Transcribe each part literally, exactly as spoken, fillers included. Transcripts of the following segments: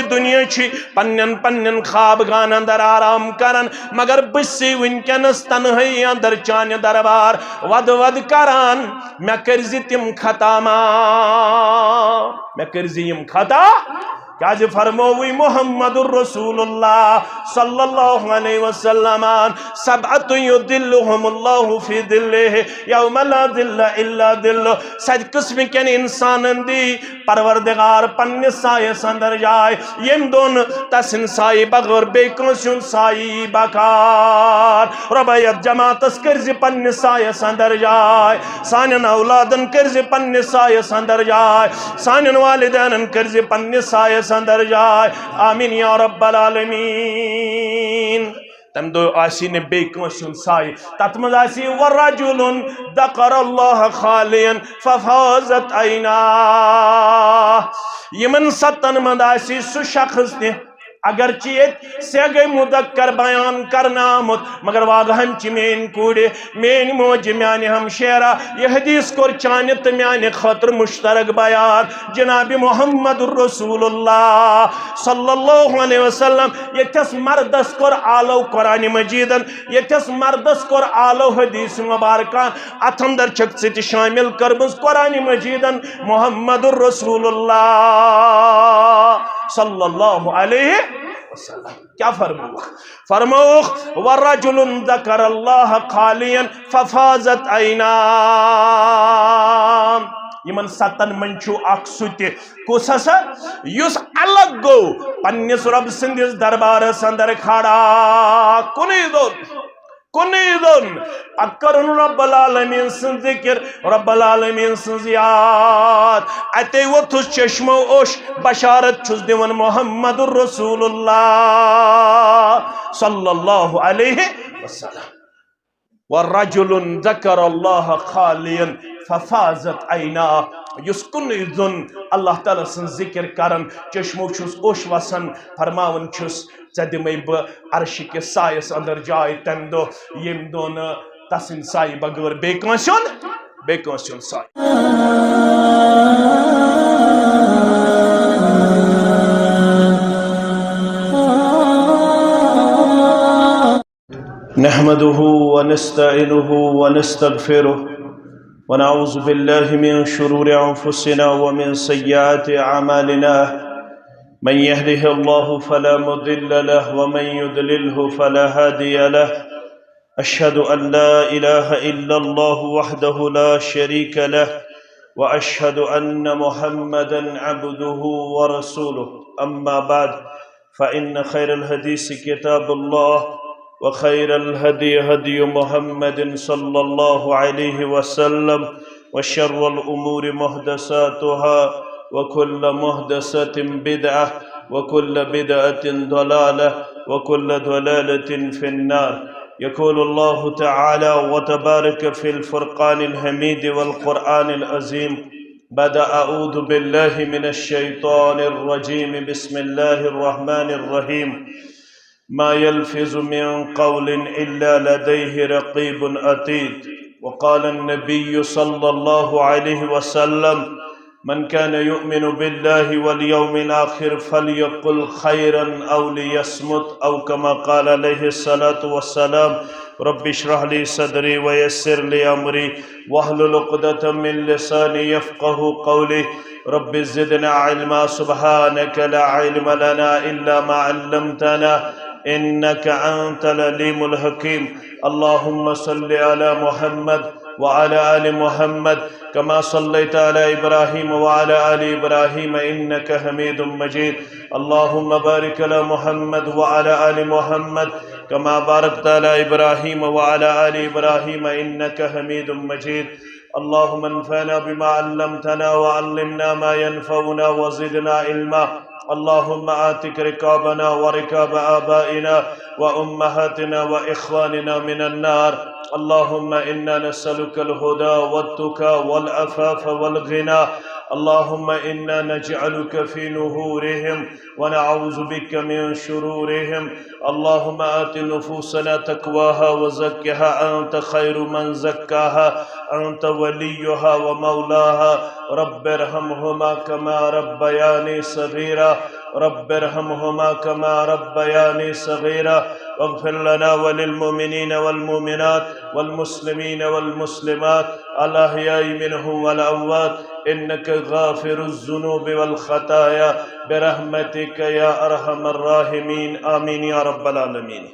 دُنیا چھِ پننٮ۪ن پننٮ۪ن خواب گاہن اندر آرام کران، مگر بہٕ چھُسے وٕنکیٚنس تنہٲیی اندر چانہِ دربار ودٕ ودٕ کران۔ مےٚ کٔرۍ زِ تِم خطا معاف، مےٚ کٔرۍ زِ یِم خطا۔ کیازِ فرمووٕے محمد رسول اللہ صلی اللہ علیہ وسلم، سبعة یظلهم اللہ فی ظلہ یوم لا ظل الا ظلہ۔ ستہِ قٕسمہٕ کٮ۪ن انسانن دی پروردگار پننِس سایس اندر جاے، ییٚمہِ دۄہ نہٕ تسٕنٛدِ سایہِ بغٲر بیٚیہِ کٲنٛسہِ ہُنٛد سایہِ یی بکار۔ رۄبا، یتھ جماعتس کٔرۍ زِ پننِس سایس اندر جاے، سانٮ۪ن اولادن کٔرۍ زِ پننِس سایس اندر جاے، سانٮ۪ن والدینن کٔرۍ زِ پننِس سایس اندر جاے۔ آمین یا رب العالمین۔ تمہِ دۄہ آسی نہٕ بیٚیہِ کٲنٛسہِ ہُنٛد سایہِ، تتھ منٛز آسی ورجل ذکر اللہ خالیا ففاضت عیناہ۔ یِمن ستن منٛز آسی سُہ شخص تہِ، اگرچہ ییٚتہِ صیغہ مذکر بیان کرنہٕ آمُت، مگر واقعاً چھِ میٲنۍ کورِ، میٲنۍ موج، میانہِ ہمشیرہ، یہِ حدیث کوٚر چانہِ تہٕ میانہِ خٲطرٕ مشترک بیان۔ جناب محمد رسول اللہ صلی اللہ علیہ وسلم، ییٚتھس مردس کوٚر آلو قرآن مجیدن، ییٚتھس مردس کوٚر آلو حدیث مبارکہ، اتھ اندر چھکھ ژٕ تہِ شامل کٔرمٕژ قرآن مجیدن محمد رسول اللہ صلی اللہ علیہ وسلم۔ کیا فرمووُکھ؟ فرمووُکھ، ورجل ذکر اللہ خالیا ففاضت عیناہ۔ یِمن ستن منٛز چھُ اکھ سُہ تہِ، کُس ہسا؟ یُس الگ گوٚو پننِس رۄب سٕنٛدِس دربارس اندر کھڑا، کُنُے زوٚن، کُنُے زوٚن۔ پتہٕ کٔرٕن رب العالمین سٕنٛز ذکر، رب العالمین سٕنٛز یاد۔ اتے ووٚتھُس چشمو اوٚش، بشارت چھُس دِوان محمد رسول اللہ صلی اللہ علیہ وسلم۔ ورجل ذکر اللہ خالیا ففاضت عیناہ۔ یُس کُنُے زوٚن اللہ تعالیٰ سٕنٛز ذکر کران، چشمو چھُس اوٚش وسان، فرماوان چھُس، ژےٚ دِمے بہٕ عرشہِ کِس سایس اندر جاے تمہِ دۄہ، ییٚمہِ دۄہ نہٕ تسٕنٛدِ سایہِ بغٲر بیٚیہِ کٲنٛسہِ ہُنٛد، بیٚیہِ کٲنٛسہِ ہُنٛد سایہِ۔ نحمده ونستعينه ونستغفره، ونعوذ بالله من شرور أنفسنا ومن سيئات أعمالنا. من يهده الله فلا مضل له، ومن يضلله فلا هادي له. أشهد أن لا إله إلا الله وحده لا شريك له، وأشهد أن محمدا عبده ورسوله. أما بعد، فإن خير الحديث كتاب الله، وخير الهدي هدي محمد صلى الله عليه وسلم، وشر الأمور محدثاتها، وكل محدثة بدعة، وكل بدعة ضلالة، وكل ضلالة في النار. يقول الله تعالى وتبارك في الفرقان الحميد والقرآن العظيم بعد أعوذ بالله من الشيطان الرجيم، بسم الله الرحمن الرحيم. ما يلفظ من قول إلا لديه رقيب عتيد. وقال النبي صلى الله عليه وسلم: من كان يؤمن بالله واليوم الآخر فليقل خيرا أو ليصمت، أو كما قال عليه الصلاة والسلام. رب اشرح لي صدري ويسر لي أمري واحلل عقدة من لساني يفقه قولي. رب زدنا علما، سبحانك لا علم لنا إلا ما علمتنا إنك أنت العليم الحكيم. اللهم صل على محمد وعلى آل محمد كما صليت على إبراهيم وعلى آل إبراهيم إنك حميد مجيد. اللهم بارك على محمد وعلى آل محمد كما باركت على إبراهيم وعلى آل إبراهيم إنك حميد مجيد. اللهم انفعنا بما علمتنا وعلمنا ما ينفعنا وزدنا علما. اللهم اعتق رقابنا ورقاب آبائنا وأمهاتنا وإخواننا من النار. اللهم إنا نسألك الهدى والتقى والعفاف والغنى. اللهم إنا نجعلك في نحورهم ونعوذ بك من شرورهم. اللهم آت نفوسنا تقواها وزكها أنت خير من زكاها أنت وليها ومولاها. رب ارحمهما كما ربياني صغيرا. رب ارحمهما كما ربياني صغيرا. واغفر لنا وللمؤمنين والمؤمنات والمسلمين والمسلمات الأحياء منهم والأموات إنك غافر الذنوب والخطايا برحمتك يا أرحم الراحمين. آمين يا رب العالمين.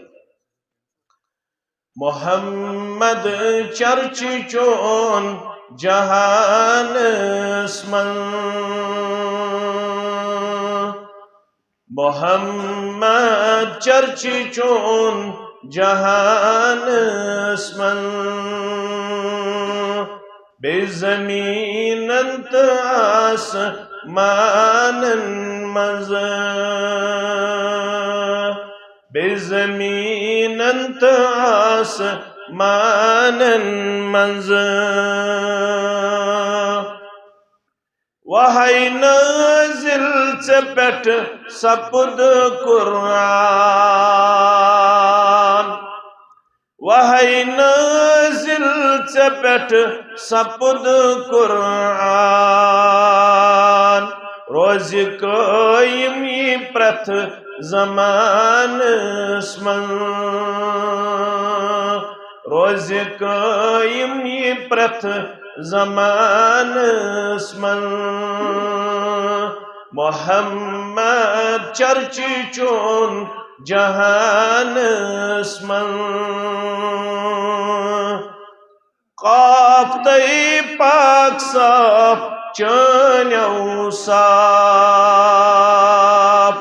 محمد چرچ چون جہانس منٛز، محمد چرچ چون جہانس منٛز، بیٚیہِ زمیٖنن تہٕ آسمانن منٛز، بیٚیہِ زمیٖنن تہٕ آسمانن منٛز۔ وحی نازل ژےٚ پٮ۪ٹھ سپُد قرآن۔ وحی نازل ژےٚ پٮ۪ٹھ سپُد قرآن۔ روزِ قٲیِم یہِ پرٛٮ۪تھ زمانس منٛز۔ روزِ قٲیِم یہِ پرٛٮ۪تھ زمانس منٛز۔ محمد چرچ چون جہانس منٛز۔ قاف تہٕ پاک صاف چٲنۍ اوصاف۔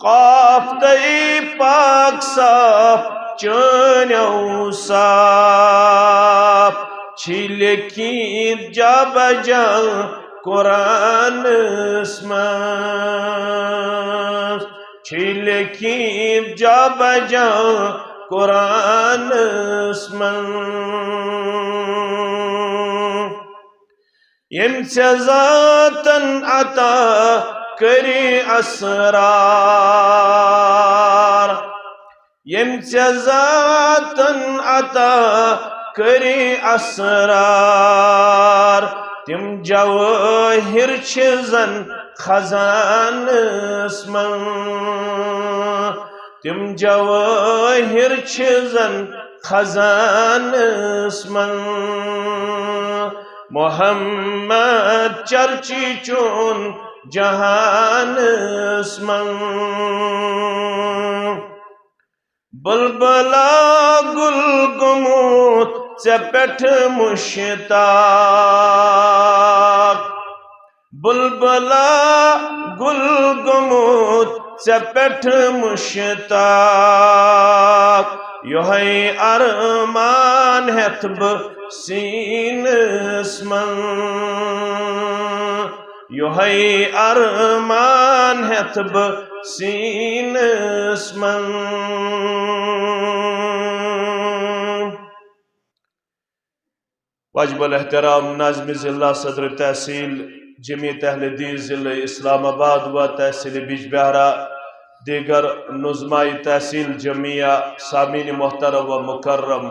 قاف تہٕ پاک صاف چٲنۍ اوصاف۔ چھی لیکھِتھ جا بجا قرآنس منٛز۔ چھی لیکھِتھ جا بجا قرآنس منٛز۔ ییٚمۍ ژےٚ ذاتن عطا کٔرۍ اسرار۔ ییٚمۍ ژےٚ ذاتن عطا کٔرۍ اسرار۔ تِم جوٲہِر چھِ زن خزانس منٛز۔ تِم جوٲہِر چھِ زن خزانس منٛز۔ محمد چرچ چون جہانس منٛز۔ بلبلا گل گوٚمُت ژےٚ پٮ۪ٹھ مشتاق۔ بلبلا گل گوٚمُت ژےٚ پٮ۪ٹھ مشتاق۔ یۄہے ارمان ہٮ۪تھ بہٕ سیٖنس منٛز۔ یۄہے ارمان ہٮ۪تھ بہٕ سیٖنس منٛز۔ واجب الاحترام ناظم ضلع، صدر تحصیل، جمعیت اہل حدیث ضلع اسلام آباد و تحصیل بجبہرہ، دیگر نظماء تحصیل جمعیہ، سامعین محترم و مکرم،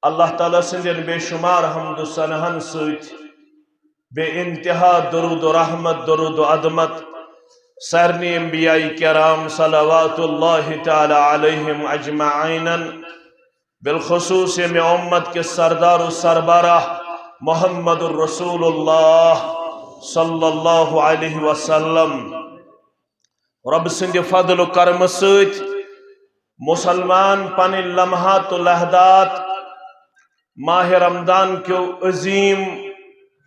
اللہ تعالیٰ سٕنٛدٮ۪ن بے شمار حمد و ثناہن سۭتۍ، بے انتہا درود و رحمت، درود و عظمت سارنٕے انبیاء کرام صلوات اللہ تعالیٰ علیہم اجمعینن، بالخصوص ییٚمہِ امت کِس سردار و سربراہ محمد رسول اللہ صلی اللہ علیہ وسلم۔ رۄب سٕنٛدِ فضل و کرمہٕ سۭتۍ مسلمان پنٕنۍ لمحات و لحظات ماہ رمضان کیو عظیم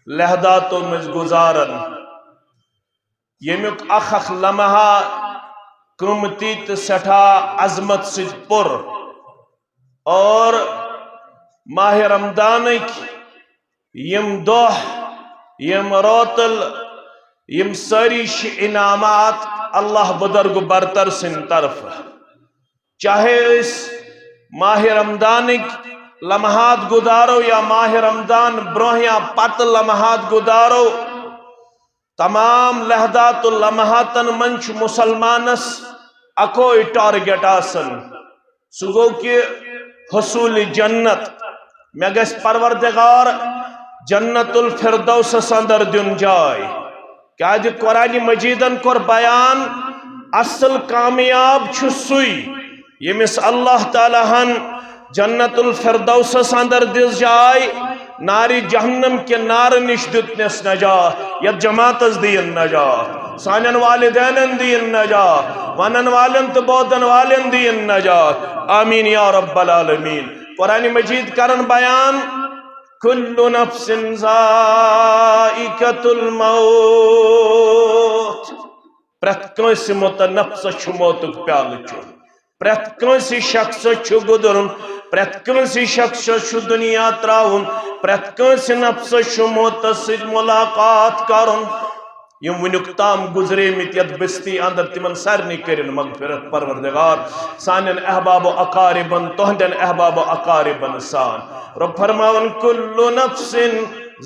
لحظاتو مٔنٛزۍ گُزارن، ییٚمیُک اکھ اکھ لمحہ قۭمتی تہٕ سٮ۪ٹھاہ عظمت سۭتۍ پوٚر۔ اور ماہ رمضانٕکۍ یِم دۄہ، یِم روتل، یِم سٲری چھِ انعامات اللہ بزرگ برتر سٕنٛدِ طرفہٕ۔ چاہے أسۍ ماہ رمضانٕکۍ لمحات گزارو یا ماہ رمضان برونٛہہ یا پتہٕ لمحات گزارو، تمام لحظات و لمحاتن منٛز چھُ مسلمانس اکوے ٹارگیٹ آسان، سُہ گوٚو کہِ حصوٗلِ جنت۔ مےٚ گژھِ پروردگار جنت الفردوسس اندر دیُن جاے۔ کیازِ قرآن مجیدن کوٚر بیان، اصل کامیاب چھُ سُے، ییٚمِس اللہ تعالیٰ ہن جنت الفردوسس اندر دِژ جاے، نارِ جہنم کہِ نارٕ نِش دیُتنس نجات، یتھ جماعتس دِیِن نجات، سانٮ۪ن والدینن دِیِن نجات، ونن والٮ۪ن تہٕ بوزن والٮ۪ن دِیِن نجات۔ آمین یا رب العالمین۔ قرآن مجید کرن بیان، کل نفس ذائقۃ الموت، پرٛٮ۪تھ کٲنٛسہِ مُتنفسس چھُ موتُک پیالہٕ چیوٚن، پرٛٮ۪تھ کٲنٛسہِ شخصس چھُ گُزرُن، پرٛٮ۪تھ کٲنٛسہِ شخصس چھُ دُنیا ترٛاوُن، پرٛٮ۪تھ کٲنٛسہِ نفسس چھُ موتس سۭتۍ ملاقات کرُن۔ یِم وٕنیُک تام گُزریمٕتۍ یتھ بستی اندر، تِمن سارنٕے کٔرِن مغفرت پروردگار، سانٮ۪ن احباب و اقاربن، تُہنٛدٮ۪ن احباب و اقاربن سان۔ رب فرماوان، کل نفس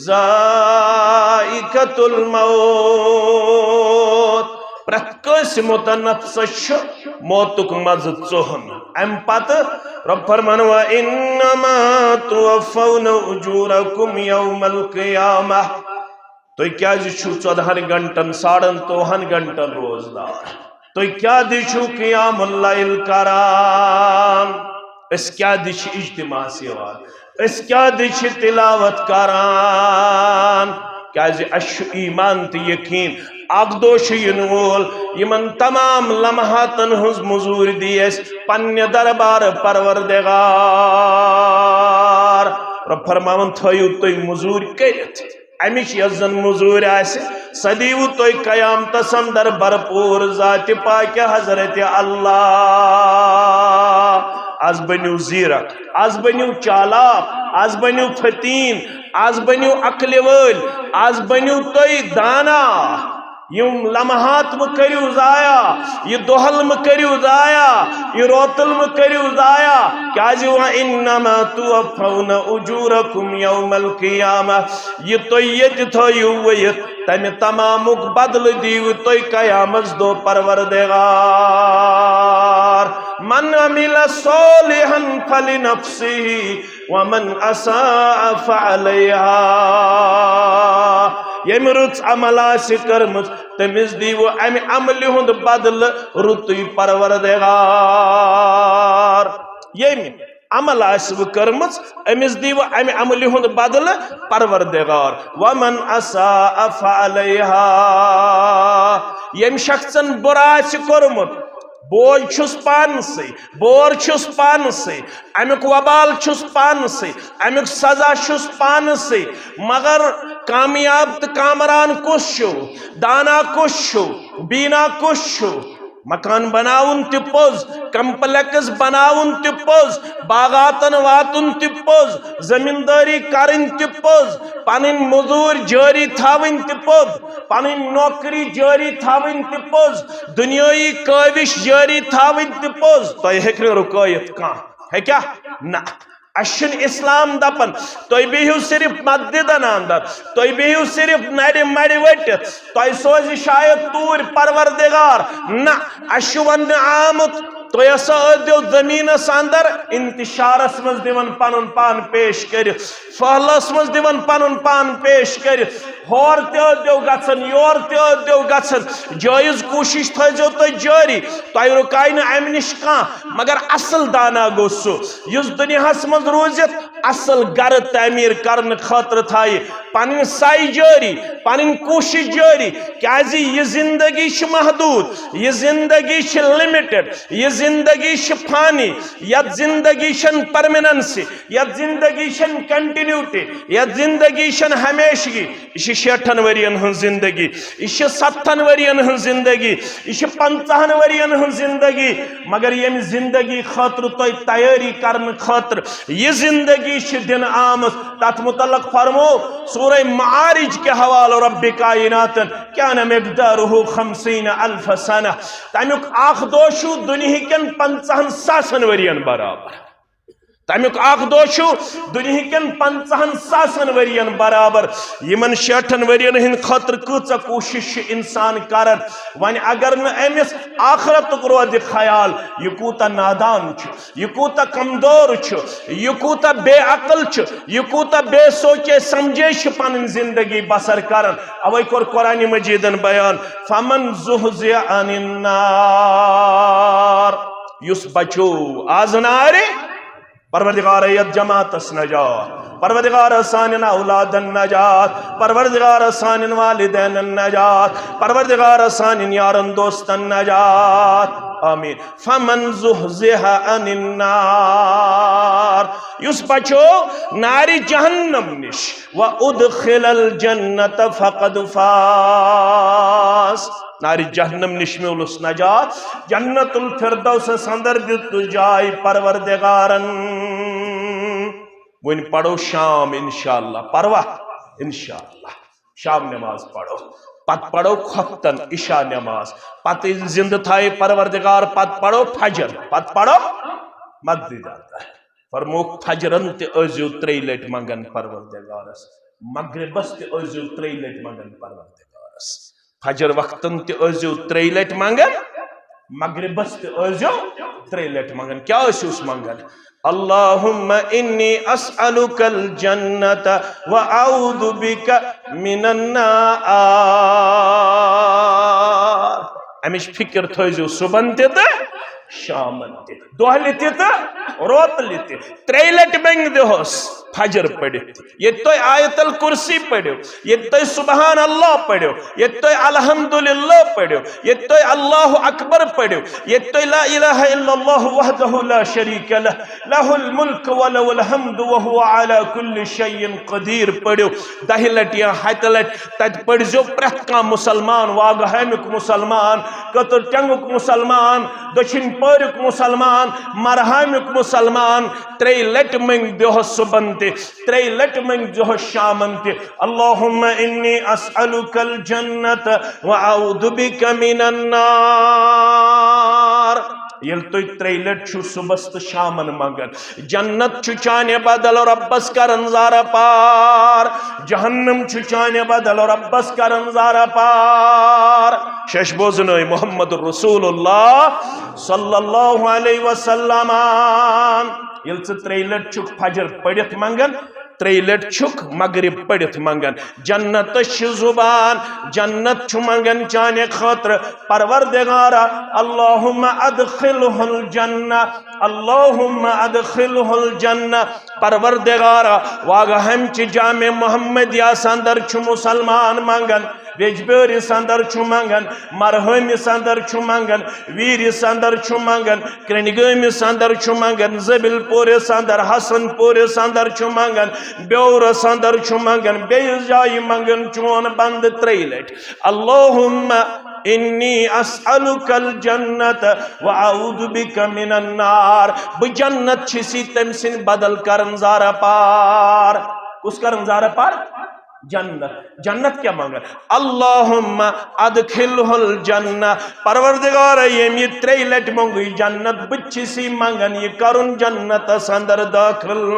ذائقۃ الموت، پرٛٮ۪تھ کٲنٛسہِ مُتنفسس چھُ موتُک مزٕ ژوٚہُن۔ امہِ پتہٕ رب فرمان، وانما توفون اجورکم یوم القیامہ، تُہۍ کیازِ چھِو ژۄدہن گھنٹن، ساڑن ژۄوُہن گھنٹن روزدار؟ تُہۍ کیازِ چھِو قیام اللیل کران؟ أسۍ کیازِ چھِ اجتماعس یِوان؟ أسۍ کیازِ چھِ تلاوت کران؟ کیازِ اَسہِ چھُ ایمان تہٕ یقین، اکھ دۄہ چھُ یِنہٕ وول، یِمن تمام لمحاتن ہٕنٛز مٔزوٗرۍ دی اَسہِ پننہِ دربار پروردگار۔ رب فرماوان، تھٲیِو تُہۍ مٔزوٗرۍ کٔرِتھ۔ امِچ یۄس زن مٔزوٗرۍ آسہِ، سۄ دیٖوٕ تُہۍ قیامتس اندر بھرپوٗر ذاتِ پاکہِ حضرت اللہ۔ از بٔنِو زیرک، از بٔنِو چالاک، از بٔنِو فتیٖن، از بٔنِو عقلہِ وٲلۍ، از بٔنِو تُہۍ دانا۔ یِم لمحات مہٕ کٔرِو ضایع، یہِ دۄہل مہٕ کٔرِو ضایع، یہِ روتل مہٕ کٔرِو ضایع۔ کیازِ؟ وانما توفون اجورکم یوم القیامہ۔ یہِ تُہۍ ییٚتہِ تھٲیِو ؤیِتھ، تَمہِ تمامُک بدلہٕ دِیِو تُہۍ قیامس دۄہ پروردگار۔ من عمل صالحا فلنفسہ ومن اساء فعلیہا۔ ییٚمہِ رٕژ عمل آسہِ کٔرمٕژ، تٔمِس دِیِو اَمہِ عملہِ ہُنٛد بدلہٕ رُتُے پروردگار۔ ییٚمہِ عمل آسہِ وٕ کٔرمٕژ، أمِس دِیِو اَمہِ عملہِ ہُنٛد بدلہٕ پروردگار۔ ومن اساء فعلیہا۔ ییٚمہِ شخصن بُرٕ آسہِ کوٚرمُت، بوج چھُس پانسٕے، بور چھُس پانسٕے، اَمیُک وبال چھُس پانسٕے، اَمیُک سزا چھُس پانسٕے۔ مگر کامیاب تہٕ کامران کُس چھُ؟ دانا کُس چھُ؟ بینا کُس چھُ؟ مکان بناوُن تہِ پوٚز، کمپلیکس بناوُن تہِ پوٚز، باغاتن واتُن تہِ پوٚز، زمیٖندٲری کرٕنۍ تہِ پوٚز، پنٕنۍ مٔزوٗرۍ جٲری تھاوٕنۍ تہِ پوٚز، پنٕنۍ نوکری جٲری تھاوٕنۍ تہِ پوٚز، دُنیٲیی کٲوِش جٲری تھاوٕنۍ تہِ پوٚز۔ تۄہہِ ہیٚکہِ نہٕ رُکٲیِتھ کانٛہہ، ہیٚکیٛاہ؟ نہ۔ اَسہِ چھُنہٕ اسلام دپان تُہۍ بِہِو صرف مسجدن اندر، تُہۍ بِہِو صرف نرِ مڑِ ؤٹِتھ، تۄہہِ سوزِ شاید توٗرۍ پروردگار۔ نہ، اَسہِ چھُ وننہٕ آمُت، تُہۍ ہسا ٲسۍزیو زٔمیٖنس اندر انتشارس منٛز دِوان پنُن پان پیش کٔرِتھ، پھٔہلس منٛز دِوان پنُن پان پیش کٔرِتھ، ہور تہِ ٲسۍزیو گژھان، یور تہِ ٲسۍزیو گژھان، جٲیز کوٗشِش تھٲیزیو تُہۍ جٲری، تۄہہِ رُکایہِ نہٕ امہِ نِش کانٛہہ۔ مگر اصل دانا گوٚو سُہ، یُس دُنیاہس منٛز روٗزِتھ اصل گرٕ تعمیٖر کرنہٕ خٲطرٕ تھایہِ پنٕنۍ سعی جٲری، پنٕنۍ کوٗشِش جٲری، کیازِ یہِ زندگی چھِ محدوٗد، یہِ زندگی چھِ لِمِٹِڈ، یہِ زندگی چھِ فانی، یتھ زندگی چھَنہٕ پرمیننسی، یتھ زندگی چھَنہٕ کنٹینیوٹی، یتھ زندگی چھَنہٕ ہمیشگی۔ یہِ چھِ شیٹھن ؤرین ہٕنٛز زندگی، یہِ چھِ ستتھن ؤرین ہٕنٛز زندگی، یہِ چھِ پنژاہن ؤرین ہٕنٛز زندگی۔ مگر ییٚمہِ زندگی خٲطرٕ تۄہہِ تیٲری کرنہٕ خٲطرٕ یہِ زندگی چھِ دِنہٕ آمٕژ، تتھ متعلق فرمو سورہ معارج کہِ حوالہٕ رب کائناتن، کان مقدارہ خمسین الف سنہ، تمیُک اکھ دۄہ چھُ دُنیہکٮ۪ن پنژاہن ساسن ؤرین برابر۔ تمیُک اکھ دۄہ چھُ دُنیہکٮ۪ن پنٛژاہن ساسن ؤرین برابر۔ یِمن شیٹھن ؤرین ہٕنٛدِ خٲطرٕ کۭژاہ کوٗشِش چھُ انسان کران، وۄنۍ اگر نہٕ أمِس آخرتُک روزِ خیال، یہِ کوٗتاہ نادان چھُ، یہِ کوٗتاہ کمزور چھُ، یہِ کوٗتاہ بے عقل چھُ، یہِ کوٗتاہ بے سوچے سمجھے چھُ پنٕنۍ زندگی بسر کران۔ اوے کوٚر قرآن مجیدن بیان، فمن زحزح عن النار، یُس بچو آز نارِ، پروردگار، یتھ جماعتس نجات، پروردگار، سانٮ۪ن اولادن نجات، پروردگار، سانٮ۪ن والدینن نجات، پروردگار، سانٮ۪ن یارن دوستن نجات۔ آمین۔ فمن زحزح عن النار، یُس بچو نارِ جہنم نِش، و ادخل الجنت فقد فاز، نارِ جہنم نِش میولُس نجات، جنت الفردوسس اندر دیُتُس جاے پروردگارن۔ وۄنۍ پرو شام انشاءاللہ، پروا انشاءاللہ، شام نماز پرو، پتہٕ پرو خۄفتن عشاء نماز، پتہٕ ییٚلہِ زندٕ تھایہِ پروردگار، پتہٕ پرو فجر، پتہٕ پرو مغرب۔ فرمووُکھ، فجرن تہِ ٲسۍزیو ترٛیٚیہِ لٹہِ منگان پروردگارس، مغربس تہِ ٲسۍزیو ترٛیٚیہِ لٹہِ منگان پروردگارس۔ فجر وقتن تہِ ٲسۍزیو ترٛیٚیہِ لٹہِ منگان، مغربس تہِ ٲسۍزیو ترٛیٚیہِ لٹہِ منگان۔ کیٛاہ ٲسِوس منگان؟ اللہم انی اسألک الجنت و اعوذ بک من النار۔ امِچ فکر تھٲیزیو صبحن تہِ تہٕ شامن تہِ، دۄہلہِ تہِ تہٕ روتلہِ تہِ۔ ترٛیٚیہِ لٹہِ منگہِ دۄہس فجر پٔرِتھ۔ ییٚتہِ تُہۍ آیت الکرسی پٔرِو، ییٚتہِ تُہۍ سبحان اللہ پٔرِو، ییٚتہِ تُہۍ الحمدللہ پٔرِو، ییٚتہِ تُہۍ اللہ اکبر پٔرِو، ییٚتہِ تُہۍ لا الہ الا اللہ وحدہ لا شریک لہ، لہ الملک و لہ الحمد وہو علی کل شیء قدیر پٔرِو، دہہِ لٹہِ یا ہتہِ لٹہِ تتہِ پٔرزیو پرٛٮ۪تھ کانٛہہ مسلمان، واگہامیُک مسلمان، کٔتٕر ٹنگُک مسلمان، دٔچھِنۍ پٲریُک مسلمان، مرہامیُک مسلمان، ترٛیٚیہِ لٹہِ منگہِ دۄہس صبحن تہِ، ترٛیٚیہِ لٹہِ منگہِ دۄہس شامن تہِ، اللہم انی اسألک الجنت و اعوذ بک من النار۔ ییٚلہِ تُہۍ ترٛیٚیہِ لٹہِ چھِو صبحس تہٕ شامن منگان، جنت چھُ چانہِ بدل رۄبس کران زارٕ پار، جہنم چھُ چانہِ بدل رۄبس کران زارٕ پار۔ شش بوزنٲے محمد رسول اللہ صلی اللہ علیہ وسلم۔ ییٚلہِ ژٕ ترٛیٚیہِ لٹہِ چھُکھ فجر پٔرِتھ منگان، ترٛیٚیہِ لٹہِ چھُکھ مغرب پٔرِتھ منگان، جنتس چھِ زبان، جنت چھُ منگان چانہِ خٲطرٕ، پروردگارا، اللہم ادخلہ الجنہ، اللہم ادخلہ الجنہ، پروردگارا، واگہامچہِ جامع محمدیہ اندر چھُ مسلمان منگان، ویجبیٲرِس اندر چھُ منگان، مرہٲمِس اندر چھُ منگان، ویٖرِس اندر چھُ منگان، کرنڈگٲمِس اندر چھُ منگان، زبیل پورِس اندر، حسن پورِس اندر چھُ منگان، بیورس اندر چھُ منگان، بیٚیِس جایہِ منگان چون بندٕ ترٛیٚیہِ لٹہِ۔ اللہم انی اسألک الجنت و اعوذ بک من النار۔ بہٕ جنت چھُسی تٔمۍ سٕنٛدِ بدل کران زارٕ پار۔ کُس کران زارٕ پار؟ جنت۔ جنت کیٛاہ منگان؟ اللہم ادخلہ الجنہ۔ پروردگارا، ییٚمۍ یہِ ترٛیٚیہِ لٹہِ منگُے جنت، بہٕ تہِ چھُسی منگان یہِ کرُن جنتس اندر دٲخل۔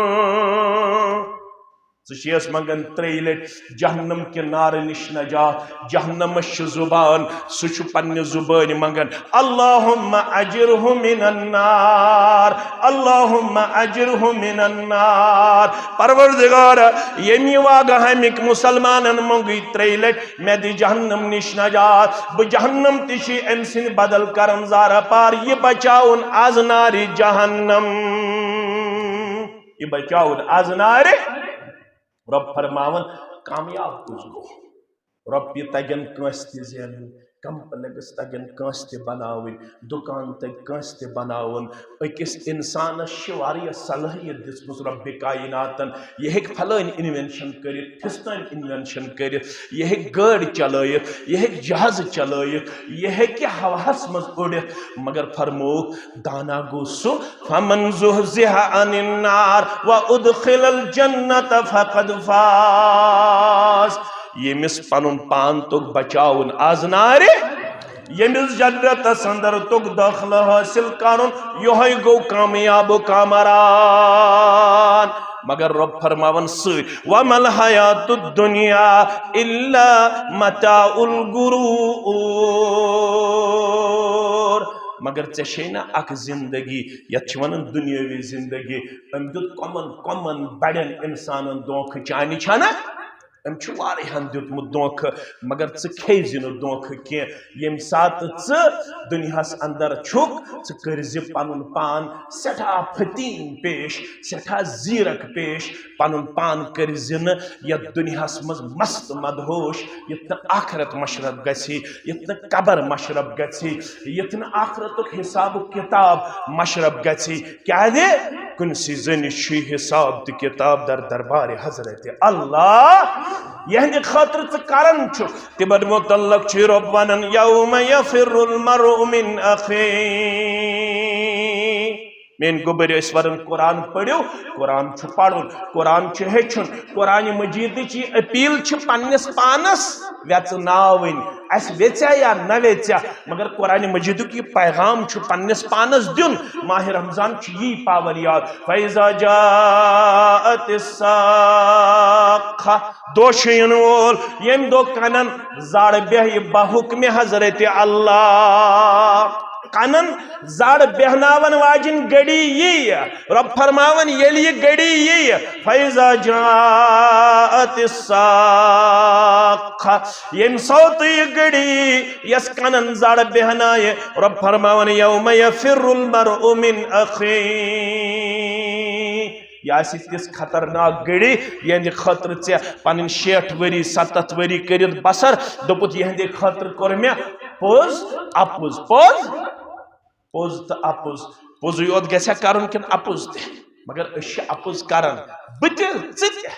ژٕ چھیس منگان ترٛیٚیہِ لٹہِ جہنم کہِ نارٕ نِش نجات، جہنمس چھِ زبان، سُہ چھُ پننہِ زبٲنۍ منگان، اللہم اجرہ من النار، اللہم اجرہ من النار۔ پروردگارا، ییٚمہِ واگہامِکۍ مسلمانن منگُے ترٛیٚیہِ لٹہِ، مےٚ دِ جہنم نِش نجات، بہٕ جہنم تہِ چھُ أمۍ سٕنٛدِ بدل کران زارٕ پار، یہِ بچاوُن از نارِ جہنم۔ یہِ بچاوُن از نارِ۔ رۄب فرماوان، کامیاب کُس گوٚو؟ رۄپیہِ تگن کٲنٛسہِ تہِ زینٕنۍ، کمپلیکس تگن کٲنٛسہِ تہِ بناوٕنۍ، دُکان تگہِ کٲنٛسہِ تہِ بناوُن۔ أکِس انسانس چھِ واریاہ صلٲحیت دِژمٕژ رۄبِ کایناتن۔ یہِ ہیٚکہِ فلٲنۍ انوینشن کٔرِتھ، فستٲنۍ انوینشن کٔرِتھ، یہِ ہیٚکہِ گٲڑۍ چلٲیِتھ، یہِ ہیٚکہِ جہازٕ چلٲیِتھ، یہِ ہیٚکہِ ہوہس منٛز اُڑِتھ، مگر فرمووُکھ، دانا گوٚو سُہ، فمن زحزح عن النار و ادخل الجنت فقد فاز۔ ییٚمِس پنُن پان توٚگ بچاوُن از نارِ، ییٚمِس جنتس اندر توٚگ دٲخلہٕ حٲصِل کرُن، یِہوٚے گوٚو کامیاب و کامران۔ مگر رۄب فرماوان سۭتۍ، "وما الحیات الدنیا الا متاع الغرور"۔ مگر ژےٚ چھے نہ اکھ زندگی، یتھ چھِ ونان دنیاوی زندگی۔ أمۍ دیُت کۄمن کۄمن بڑٮ۪ن انسانن دھوکہٕ، چانہِ چھا نہ؟ أمۍ چھُ واریاہن دیُتمُت دھوکہٕ، مگر ژٕ کھیزِ نہٕ دھوکہٕ کینٛہہ۔ ییٚمہِ ساتہٕ ژٕ دُنیاہس اندر چھُکھ، ژٕ کٔرزِ پنُن پان سٮ۪ٹھاہ فتیٖن پیش، سٮ۪ٹھاہ زیرک پیش۔ پنُن پان کٔرزِ نہٕ یتھ دُنیاہس منٛز مست مدہوش، یتھ نہٕ آخرت مشرف گژھی، یتھ نہٕ قبر مشرف گژھی، یتھ نہٕ آخرتُک حساب و کتاب مشرف گژھی۔ کیازِ؟ کُنسٕے زٔنِس چھُے حساب تہٕ کتاب در دربارِ حضرت اللہ۔ یہندِ خٲطرٕ ژٕ کران چھُکھ۔ تِمن متعلق چھُے رۄب ونان، "یوم یفر المرء من اخیہ"۔ میٲنۍ گوٚبرۍ ٲسۍ ونان، قرآن پٔرِو، قرآن چھُ پرُن، قرآن چھُ ہیٚچھُن۔ قرآن مجیدٕچ یہِ اپیل چھِ پننِس پانس ویژناوٕنۍ، اسہِ ویژیا یا نہ ویژیا، مگر قرآن مجیدُک یہِ پیغام چھُ پننِس پانس دیُن۔ ماہ رمضان چھُ یی پاور یاد۔ فَإِذَا جَاءَتِ الصَّاخَّةُ، دۄہ چھُ یِنہٕ وول، ییٚمہِ دۄہ کنن زڑ بیہہِ بحکمِ حضرت اللہ۔ کنن زڑ بیہناون واجن گڑی یی، رۄب فرماون ییٚلہِ یہِ گڑی یی، فَإِذَا جَاءَتِ الصَّاخَّةُ، ییٚمہِ ساتہٕ یہِ گڑی یس کنن زڑ بیہنایہِ، رۄب فرماون، "یوم یفر المرء من اخیہ"۔ یہِ آسہِ تِژھ خطرناک گڑی، یہندِ خٲطرٕ ژےٚ پنٕنۍ شیٹھ ؤری، ستتھ ؤری کٔرِتھ بسر، دوٚپُتھ، "یہندِ خٲطرٕ کوٚر مےٚ پوٚز اپُز۔" پوٚز، پوٚز تہٕ اپُز۔ پوٚزُے یوت گژھِ ہا کرُن کِنہٕ اپُز تہِ؟ مگر أسۍ چھِ اپُز کران، بہٕ تہِ، ژٕ تہِ۔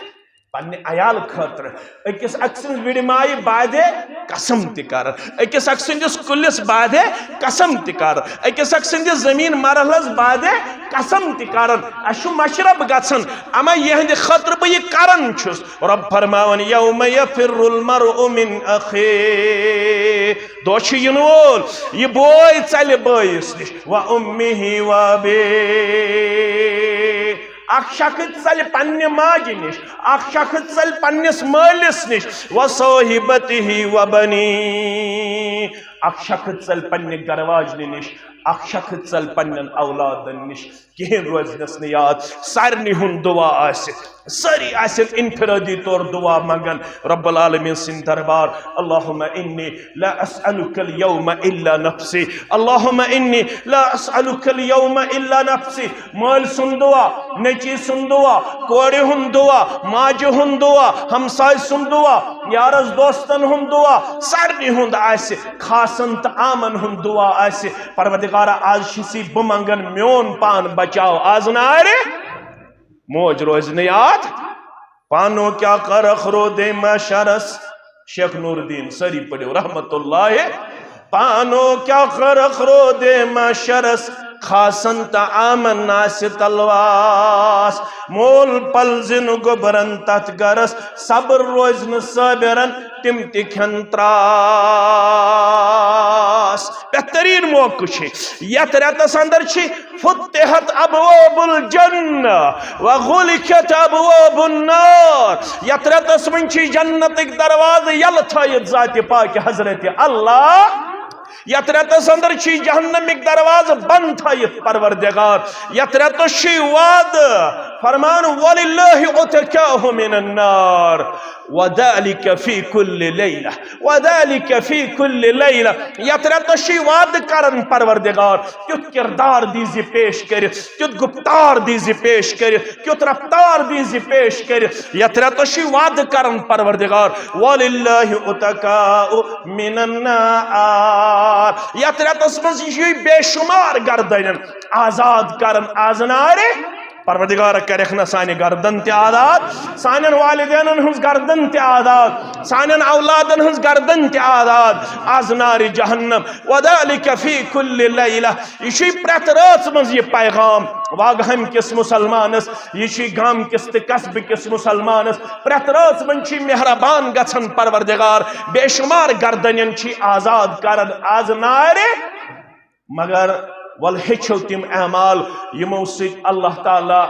پننہِ عیال خٲطرٕ۔ أکِس اکھ سٕنٛز وِڑِ مایہِ بادے قسم تہِ کران، أکِس اکھ سٕنٛدِس کُلِس بادے قسم تہِ کران، أکِس اکھ سٕنٛدِس زٔمیٖن مرحلس بادے قسم تہِ کران۔ اَسہِ چھُ مشرب گژھان، اما یِہنٛدِ خٲطرٕ بہٕ یہِ کران چھُس۔ رۄب فرماوان، "یوم یفر المرء من اخیہ"، دۄہ چھُ یِنہٕ وول، یہِ بوے ژلہِ بٲیِس نِش، "و امہ و ابیہ"۔ اکھ شخص ژلہِ پننہِ ماجہِ نِش، اکھ شخص ژلہِ پننِس مٲلِس نِش، "و صاحبتہ و بنیہ"۔ اکھ شخص ژلہِ پننہِ گرواجنہِ نِش، اکھ شخص ژلہِ پننٮ۪ن اولادن نِش۔ کہین روزنس نہٕ یاد۔ سارنٕے ہُنٛد دعا آسہِ، سٲری آسن انفرادی طور دعا منگان رب العالمین سٕنٛدِ دربار، "اللہم انی لا اسألک الیوم الا نفسی، اللہم انی لا اسألک الیوم الا نفسی"۔ مٲلۍ سُنٛد دعا، نیٚچی سُنٛد دعا، کورِ ہُنٛد دعا، ماجہِ ہُنٛد دعا، ہمسایہِ سُنٛد دعا، یارس دوستن ہُنٛد دعا، سارنٕے ہُنٛد آسہِ، خاصن تہٕ عامن ہُنٛد دعا آسہِ۔ پروردگارا، آز چھُسی بہٕ منگان میون پان بچاو، آز نارِ موج روزِ نہٕ یاد۔ پانو کیا کر اخرو دے محشرس۔ شیخ نور الدین، سٲری پٔرِو رحمت اللہ۔ پانو کیا کر اخرو دے محشرس، خاصن تہٕ عامن آسہِ تلواس۔ مول پلزِ نہٕ گوٚبرن تتھ گرس، صبر روزِ نہٕ صٲبرن، تِم تہِ کھٮ۪ن تراس۔ بہترین موقع چھُ یتھ رٮ۪تس اندر چھِ فتحت ابواب الجنہ و غلقت ابواب النار۔ یتھ رٮ۪تس منٛز چھِ جنتٕکۍ دروازٕ یلہٕ تھٲیِتھ ذاتِ پاک حضرت اللہ۔ یتھ رٮ۪تس اندر چھِ جہنمٕکۍ دروازٕ بند تھٲیِتھ پروردگار۔ یتھ رٮ۪تس چھُ وعدٕ فرمان، "وللہ عتقاء من النار وذلک فی کل لیلہ، وذلک فی کل لیلہ"۔ یتھ رٮ۪تس چھُ وعدٕ کران پروردگار، تیُتھ کردار دیزِ پیش کٔرِتھ، تیُتھ گفتار دیزِ پیش کٔرِتھ، تیُتھ رفتار دیزِ پیش کٔرِتھ۔ یتھ رٮ۪تس چھُ وعدٕ کران پروردگار، "وللہ عتقاء من النار"۔ یتھ رٮ۪تس منٛز چھُ بے شمار گردنن آزاد کران از نارِ پروردگار کرکھ نہ سانہِ گردن تہِ آزاد، سانٮ۪ن والدینن ہٕنٛز گردن تہِ آزاد، سانٮ۪ن اولادن ہٕنٛز گردن تہِ آزاد از نارِ جہنم، وذلک فی کل لیلہ۔ یہِ چھُے پرٛٮ۪تھ رٲژ منٛز یہِ پیغام واگہن کِس مسلمانس، یہِ چھُے گام کِس تہٕ قصبہٕ کِس مسلمانس۔ پرٛٮ۪تھ رٲژ منٛز چھُے مہربان گژھان پروردگار، بے شمار گردنٮ۪ن چھُے آزاد کران از نارِ۔ مگر ول ہیٚچھو تِم اعمال، یِمو سۭتۍ اللہ تعالیٰ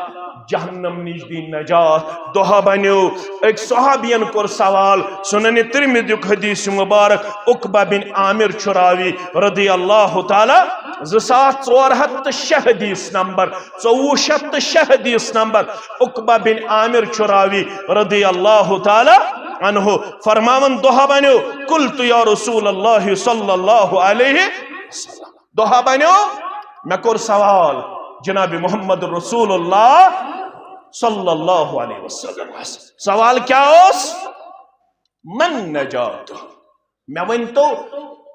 جہنم نِش دی نجات۔ دۄہا بنیو۔ أکۍ صحابین کوٚر سوال، سنن ترمذیُک حدیث مبارک، عقبہ بن عامر چھُ راوی رضی اللہ تعالیٰ، زٕ ساس ژور ہتھ تہٕ شےٚ حدیث نمبر، ژوٚوُہ شتھ تہٕ شےٚ حدیث نمبر۔ عقبہ بن عامر چھُ راوی رضی اللہ تعالیٰ عنہ، فرماوان، دۄہا بنیو، قلت یا رسول اللہ صلی اللہ علیہ وسلم۔ دۄہا بنیو، مےٚ کوٚر سوال جناب محمد رسول اللہ صلی اللہ علیہ وسلم۔ سوال کیٛاہ اوس؟ من نجات؟ مےٚ ؤنۍ تو،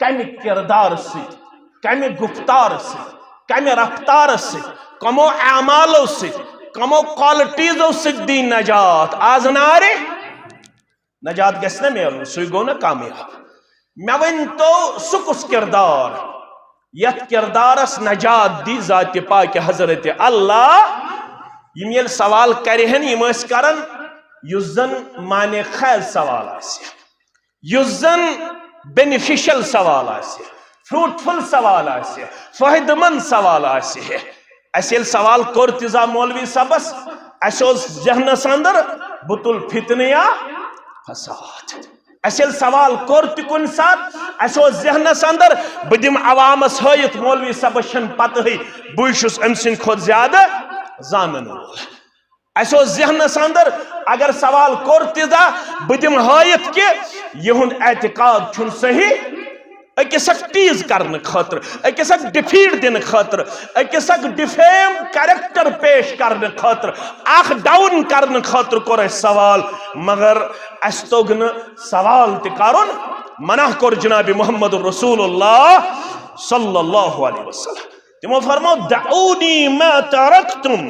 کمہِ کردار سۭتۍ، کمہِ گفتار سۭتۍ، کمہِ رفتار سۭتۍ، کمو اعمالو سۭتۍ، کمو کوالٹیزو سۭتۍ دی نجات از نارِ؟ نجات گژھِ نہ میلُن، سُے گوٚو نہ کامیاب۔ مےٚ ؤنۍ تو، سُہ کُس کردار، یتھ کردارس نجات دی ذاتِ پاکِ حضرت اللہ، یِم ییٚلہِ سوال کرِہن، یِم ٲسۍ کران، یُس زن معنی خیز سوال آسہِ، یُس زن بینیفیشل سوال آسہِ، فروٹفل سوال آسہِ، فٲیدٕ مند سوال آسہِ۔ اسہِ ییٚلہِ سوال کوٚر تیٖژا مولوی صٲبس، اسہِ اوس ذہنس اندر، بہٕ تُلہٕ فتنہٕ یا فساد۔ اسہِ ییٚلہِ سوال کوٚر تہِ کُنہِ ساتہٕ، اسہِ اوس ذہنس اندر، بہٕ دِمہٕ عوامس ہٲیِتھ، مولوی صٲبس چھنہٕ پتہٕے، بٕے چھُس أمۍ سٕنٛدِ کھۄتہٕ زیادٕ زانن وول۔ اسہِ اوس ذہنس اندر، اگر سوال کوٚر تہِ زا، بہٕ دِمہٕ ہٲیِتھ کہِ یِہُنٛد اعتقاد چھُنہٕ صحیح۔ أکِس اکھ ٹیٖز کرنہٕ خٲطرٕ، أکِس اکھ ڈِفیٖٹ دِنہٕ خٲطرٕ، أکِس اکھ ڈِفیم کریکٹر پیش کرنہٕ خٲطرٕ، اکھ ڈاوُن کرنہٕ خٲطرٕ کوٚر اسہِ سوال، مگر اسہِ توٚگ نہٕ سوال تہِ کرُن، منع کوٚر جناب محمد رسول اللہ صلی اللہ علیہ وسلم۔ تِمو فرموو، دعونی ما ترکتم،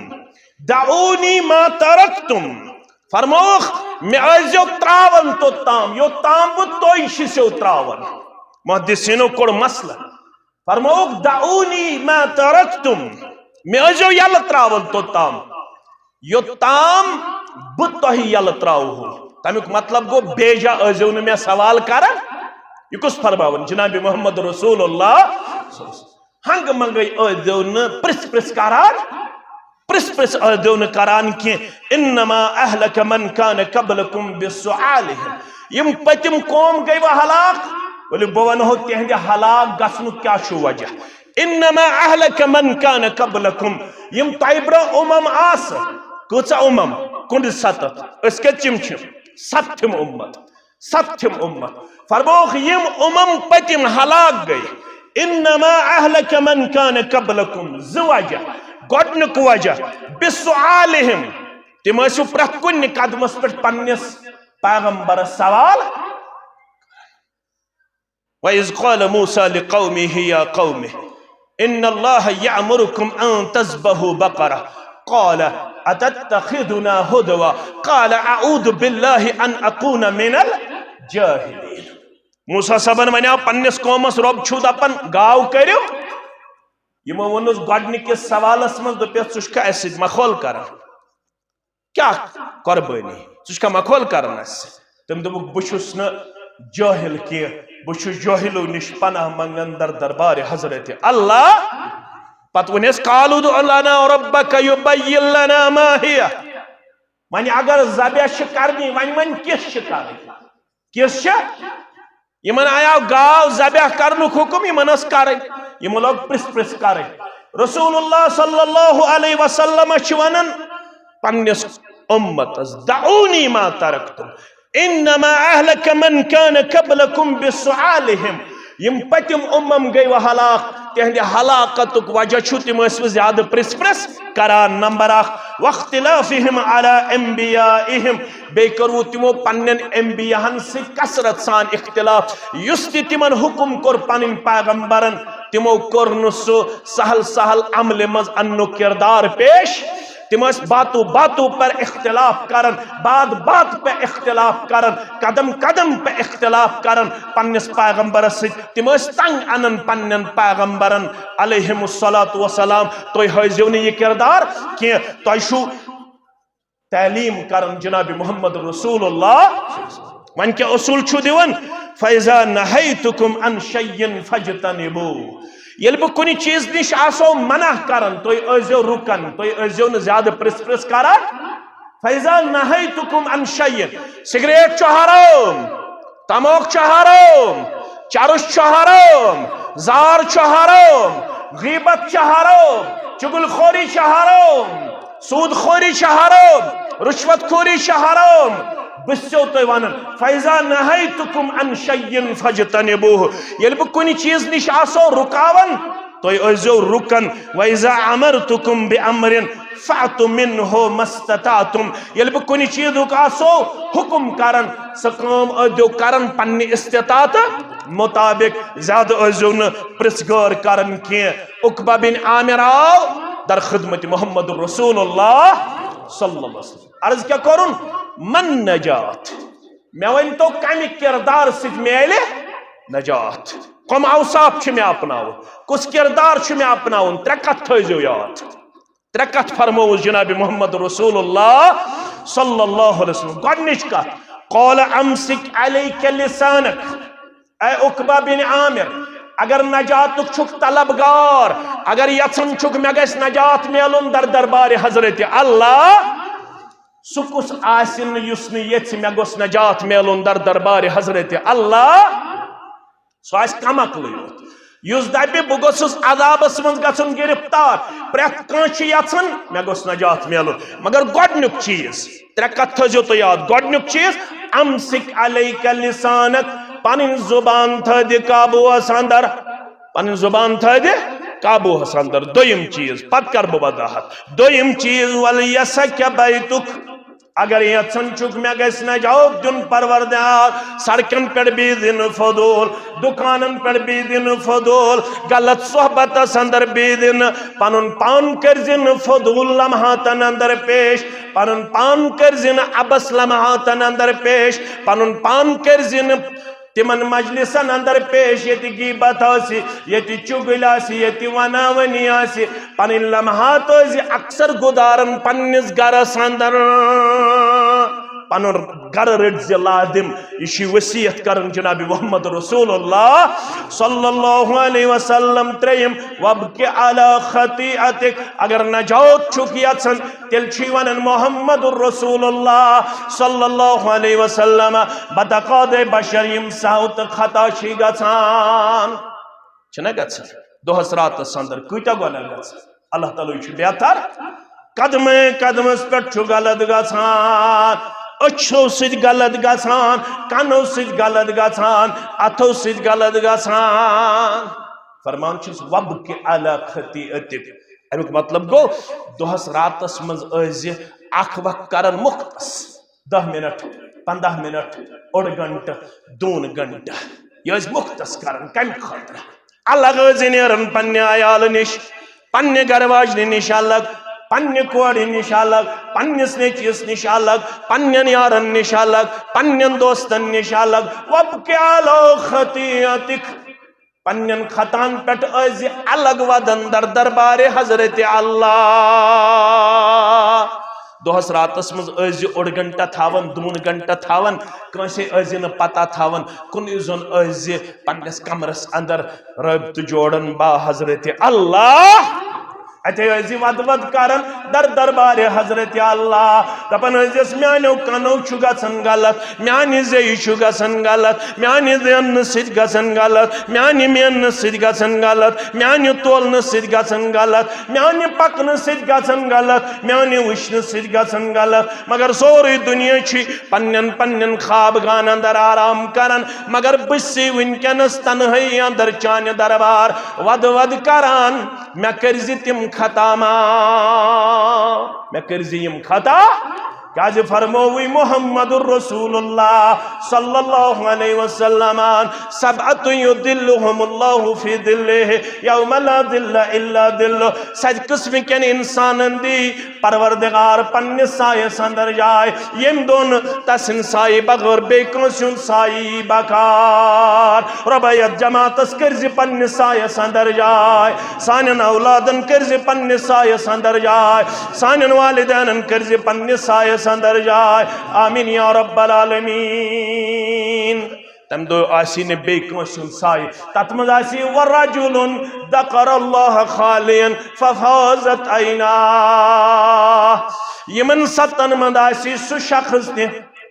دعونی ما ترکتم۔ فرمووُکھ، مےٚ ٲسۍزیو ترٛاوان توٚتام، یوٚتام بہٕ تۄہہِ چھِسو ترٛاوان۔ محدثینو کوٚڑ مسلہٕ۔ فرمووُکھ، دعونی ما ترکتم، مےٚ ٲسۍزیو یَلہٕ ترٛاوان توٚتام، یوٚتام بہٕ تۄہہِ یَلہٕ ترٛاوہو۔ تَمیُک مطلب گوٚو، بیجا ٲسۍزیو نہٕ مےٚ سوال کران۔ یہِ کُس فرماوان؟ جناب محمد رسول اللہ۔ ہنگہٕ منگے ٲسۍزیو نہٕ پرژھ پرژھ کران، پرژھ پرژھ ٲسۍزیو نہٕ کران کینٛہہ۔ انما اہلک من کان قبلکم بسؤالہم۔ یِم پٔتِم قوم گٔے وۄنۍ ہلاک، ؤلِو بہٕ ونہو تِہنٛدِ ہلاک گژھنُک کیٛاہ چھُ وجہ۔ انما اہلک من کان قبلکم۔ یِم تۄہہِ برونٛہہ امم آسہٕ، کۭژاہ امم؟ کُنہٕ ستتھ۔ أسۍ کٔژِم چھِ؟ ستتھِم امت۔ ستتھِم امت۔ فرمووُکھ، یِم امم پٔتِم ہلاک گٔے۔ انما اہلک من کان قبلکم، زٕ وجہ۔ گۄڈنیُک وجہ، بسؤالہم، تِم ٲسِو پرٛٮ۪تھ کُنہِ قدمس پٮ۪ٹھ پننِس پیغمبرس سوال۔ وَإِذْ قَالَ مُوسَى لِقَوْمِهِ يَا قَوْمِ إِنَّ اللَّهَ يَأْمُرُكُمْ أَن تَذْبَحُوا بَقَرَةً قَالُوا أَتَتَّخِذُنَا هُزُوًا قَالَ أَعُوذُ بِاللَّهِ أَنْ أَكُونَ مِنَ الْجَاهِلِينَ۔ موسیٰ صٲبن ونیاو پننِس قومس، رۄب چھُو دپان گاو کٔرِو؟ یِمو ووٚنُس گۄڈنِکِس سوالس منٛز، دوٚپُکھ، ژٕ چھُکھا اسہِ سۭتۍ مخول کران؟ کیٛاہ قۄربٲنی؟ ژٕ چھُکھا مخول کران اسہِ سۭتۍ؟ تٔمۍ دوٚپُکھ، بہٕ چھُس نہٕ جٲہِل کینٛہہ، بہٕ چھُس جٲہِلو نِش پناہ منٛگان در دربارِ حضرت اللہ۔ پتہٕ ووٚنُس، قالوا ادع لنا ربك يبين لنا ما هي۔ وۄنۍ اگر ذبح چھِ کرنی، وۄنۍ وۄنۍ کِژھ چھِ کرٕنۍ؟ کِژھ چھِ؟ یِمن آیاو گاو ذبح کرنُک حُکم، یِمن ٲس کرٕنۍ۔ یِمو لوگ پرژھ پرژھ کرٕنۍ۔ رسول اللہ صلی اللہ علیہ وسلم چھِ ونان پننِس امتس، دعونی ما ترکتم، انما اہلک من کان قبلکم بسؤالہم۔ یِم پٔتِم امم گٔے وۄنۍ ہلاک، تِہنٛدِ ہلاکتُک وجہ چھُ تِم ٲسۍ وۄنۍ زیادٕ پرژھ پرژھ کران۔ نمبر اکھ، واختلافہم علی انبیائہم، بیٚیہِ کوٚروُ تِمو پننٮ۪ن انبیاہن سۭتۍ کثرت سان اختلاف۔ یُس تہِ تِمن حُکم کوٚر پنٕنۍ پیغمبرن، تِمو کوٚر نہٕ سُہ سہل سہل عملہِ منٛز اننُک کردار پیش۔ تِم ٲسۍ باتو باتو پر اختلاف کران، بات بات پہ اختلاف کران، قدم قدم پہ اختلاف کران پننِس پیغمبرس سۭتۍ۔ تِم ٲسۍ تنگ انان پننٮ۪ن پیغمبرن علیہم الصلوۃ والسلام۔ تُہۍ ہٲیزیو نہٕ یہِ کردار کینٛہہ، تۄہہِ چھُو تعلیٖم کران جناب محمد رسول اللہ۔ وۄنۍ کیٛاہ اصوٗل چھُو دِوان؟ فَإِذَا نَهَيْتُكُمْ عَنْ شَيْءٍ فَاجْتَنِبُوهُ۔ ییٚلہِ بہٕ کُنہِ چیٖز نِش آسو منع کران، تُہۍ ٲسۍزیو رُکان، تُہۍ ٲسۍزیو نہٕ زیادٕ پرٛژھ پرٛژھ کران۔ فَإِذَا نَهَيْتُكُمْ عَنْ شَيْءٍ، سگریٹ چھُ حرام، تموک چھُ حرام، چرس چھُ حرام، زار چھُ حرام، غیبت چھُ حرام، چغل خوری چھُ حرام، سود خوری چھِ حرام، رشوت خوری چھِ حرام۔ بہٕ چھُسو تۄہہِ ونان، فَإِذَا نَهَيْتُكُمْ عَنْ شَيْءٍ فَاجْتَنِبُوهُ۔ ییٚلہِ بہٕ کُنہِ چیٖز نِش آسو رُکاوان، تُہۍ ٲسۍزیو رُکان۔ وَإِذَا أَمَرْتُكُمْ بِأَمْرٍ فَأْتُوا مِنْهُ مَا اسْتَطَعْتُمْ۔ ییٚلہِ بہٕ کُنہِ چیٖزُک آسو حُکُم کران، سۄ کٲم ٲسۍزیو کران پننہِ استطاعت مُطابق۔ زیادٕ ٲسۍزیو نہٕ پرٛژھ گٲر کران کینٛہہ۔ عقبہ بن عامر آو در خدمت محمد رسول اللہ صلی اللہ علیہ وسلم۔ عرض کیٛاہ کوٚرُن؟ من نجات؟ مےٚ ؤنۍ تو، کمہِ کردار سۭتۍ میلہِ نجات؟ کم اوصاف چھِ مےٚ اپناوُن؟ کُس کردار چھُ مےٚ اپناوُن؟ ترٛےٚ کتھ تھٲیزیو یاد۔ ترٛےٚ کتھ فرمووُس جناب محمد رسول اللہ صلی اللہ علیہ وسلم۔ گۄڈنِچ کتھ، قال امسک علیک لسانک۔ اے عقبہ بن عامر، اگر نجاتُک چھُکھ طلبگار، اگر یژھان چھُکھ مےٚ گژھِ نجات میلُن در دربارِ حضرت اللہ، سُہ کُس آسہِ نہٕ یُس نہٕ یژھِ مےٚ گوٚژھ نجات میلُن در دربارِ حضرت اللہ؟ سُہ آسہِ کم عقلٕے یوت، یُس دپہِ بہٕ گوٚژھُس عذابس منٛز گژھُن گرفتار۔ پرٛٮ۪تھ کانٛہہ چھُ یژھان مےٚ گوٚژھ نجات میلُن، مگر گۄڈنیُک چیٖز، ترٛےٚ کتھ تھٲیزیو تُہۍ یاد۔ گۄڈنیُک چیٖز، امسک علیک لسانک، پنٕنۍ زبان تھٲے دِ قابوٗہس اندر، پنٕنۍ زبان تھٲے دِ قابوٗہس اندر۔ دوٚیِم چیٖز، پتہٕ کرٕ بہٕ وضاحت۔ دوٚیِم چیٖز، ولیسک بیتک، اگر یژھان چھُکھ مےٚ گژھِ نجات دیُن پروردگار، سڑکن پٮ۪ٹھ بیٚیہِ دِنہٕ فضوٗل، دُکانن پٮ۪ٹھ بیٚیہِ دِنہٕ فضوٗل، غلط صحبتس اندر بیٚیہِ دِنہٕ، پنُن پان کٔرۍ زِ نہٕ فضوٗل لمحاتن اندر پیش، پنُن پان کٔرۍ زِ نہٕ عبث لمحاتن اندر پیش، پنُن پان کٔرۍ زِ نہٕ تِمن مجلسن اندر پیش، ییٚتہِ غیبت آسہِ، ییٚتہِ چُگلۍ آسہِ، ییٚتہِ وناونی آسہِ۔ پنٕنۍ لمحات ٲسۍ زِ اکثر گُزاران پننِس گرس اندر۔ پنُن گرٕ رٔٹۍ زِ لازم۔ یہِ چھِ وصیت کران جناب محمد رسول اللہ صلی اللہ علیہ وسلم۔ ترٛیٚیِم، وابک علی خطیئتک، اگر نجات چھُکھ یژھان، تیٚلہِ چھُے ونان محمد رسول اللہ صلی اللہ علیہ وسلم، بتقاض بشر، یِم سہو تہٕ خطا چھِ گژھان۔ چھِنہ گژھان؟ دۄہس راتس اندر کۭتیاہ گۄناہ گژھان؟ اللہ تعالیٰ چھُ بہتر۔ قدمے قدمس پٮ۪ٹھ چھُ غلط گژھان، أچھو سۭتۍ غلط گژھان، کنو سۭتۍ غلط گژھان، اتھو سۭتۍ غلط گژھان۔ فرمان چھُس، وابک علی خطیئتک۔ امیُک مطلب گوٚو، دۄہس راتس منٛز ٲسۍ زِ اکھ وقت کران مختص، دَہ منٹ، پنٛداہ منٹ، اوٚڑ گھنٹہٕ، دوٗن گھنٹہٕ۔ یہِ ٲسۍ مختص کران۔ کمہِ خٲطرٕ؟ الگ ٲسۍ زِ نیران پننہِ عیالہٕ نِش، پننہِ گرٕ واجنہِ نِش الگ، پننہِ کورِ نِش الگ، پننِس نیٚچوِس نِش الگ، پننٮ۪ن یارن نِش الگ، پننٮ۪ن دوستن نِش الگ۔ وابک علی خطیئتک۔ پننٮ۪ن خطاہن پٮ۪ٹھ ٲسۍ زِ الگ ودان در دربارِ حضرت اللہ۔ دۄہس راتس منٛز ٲسۍ زِ اوٚڑ گھنٹہٕ تھاوان، دوٗن گھنٹہٕ تھاوان، کٲنٛسے ٲسۍ زِ نہٕ پتہ تھاوان، کُنُے زوٚن ٲسۍ زِ پننِس کمرس اندر رٲبطہٕ جوڑان با حضرت اللہ۔ اتے ٲسۍ زِ ودٕ ودٕ کران در دربارِ حضرت اللہ، دپان ٲسۍ زِس، میانیو کنو چھُ گژھان غلط، میانہِ زیٚیہِ چھُ گژھان غلط، میانہِ زیننہٕ سۭتۍ گژھان غلط، میانہِ میننہٕ سۭتۍ گژھان غلط، میانہِ تولنہٕ سۭتۍ گژھان غلط، میانہِ پکنہٕ سۭتۍ گژھان غلط، میانہِ وٕچھنہٕ سۭتۍ گژھان غلط۔ مگر سورُے دُنیا چھُ پننٮ۪ن پننٮ۪ن خواب گاہن اندر آرام کران، مگر بہٕ چھُسے وٕنکیٚنس تنہٲیی اندر چانہِ دربار ودٕ ودٕ کران۔ مےٚ کٔرۍ زِ تِم خطا معاف، مےٚ کٔرۍ زِ یِم خطا کیازِ فرمووٕے محمد رسول اللہ صلی اللہ علیہ وسلم، سبعة یظلهم اللہ فی ظلہ یوم لا ظل الا ظلہ۔ ستہِ قٕسمہٕ کٮ۪ن انسانن دی پروردگار پننِس سایس اندر جاے، ییٚمہِ دۄن تسٕنٛدِ سایہِ بغٲر بیٚیہِ کٲنٛسہِ ہُنٛد سایہِ یی بکار۔ رۄبا، یتھ جماعتس کٔرزِ پننِس سایس اندر جاے، سانٮ۪ن اولادن کٔرزِ پننِس سایس اندر جاے، سانٮ۪ن والدینن کٔرزِ پننِس سایس اندر جاے۔ آمین یا رب العالمین۔ تمہِ دۄہ آسی نہٕ بیٚیہِ کٲنٛسہِ ہُنٛد سایہِ، تتھ منٛز آسی ورجل ذکر اللہ خالیا ففاضت عیناہ۔ یِمن ستن منٛز آسی سُہ شخص تہِ،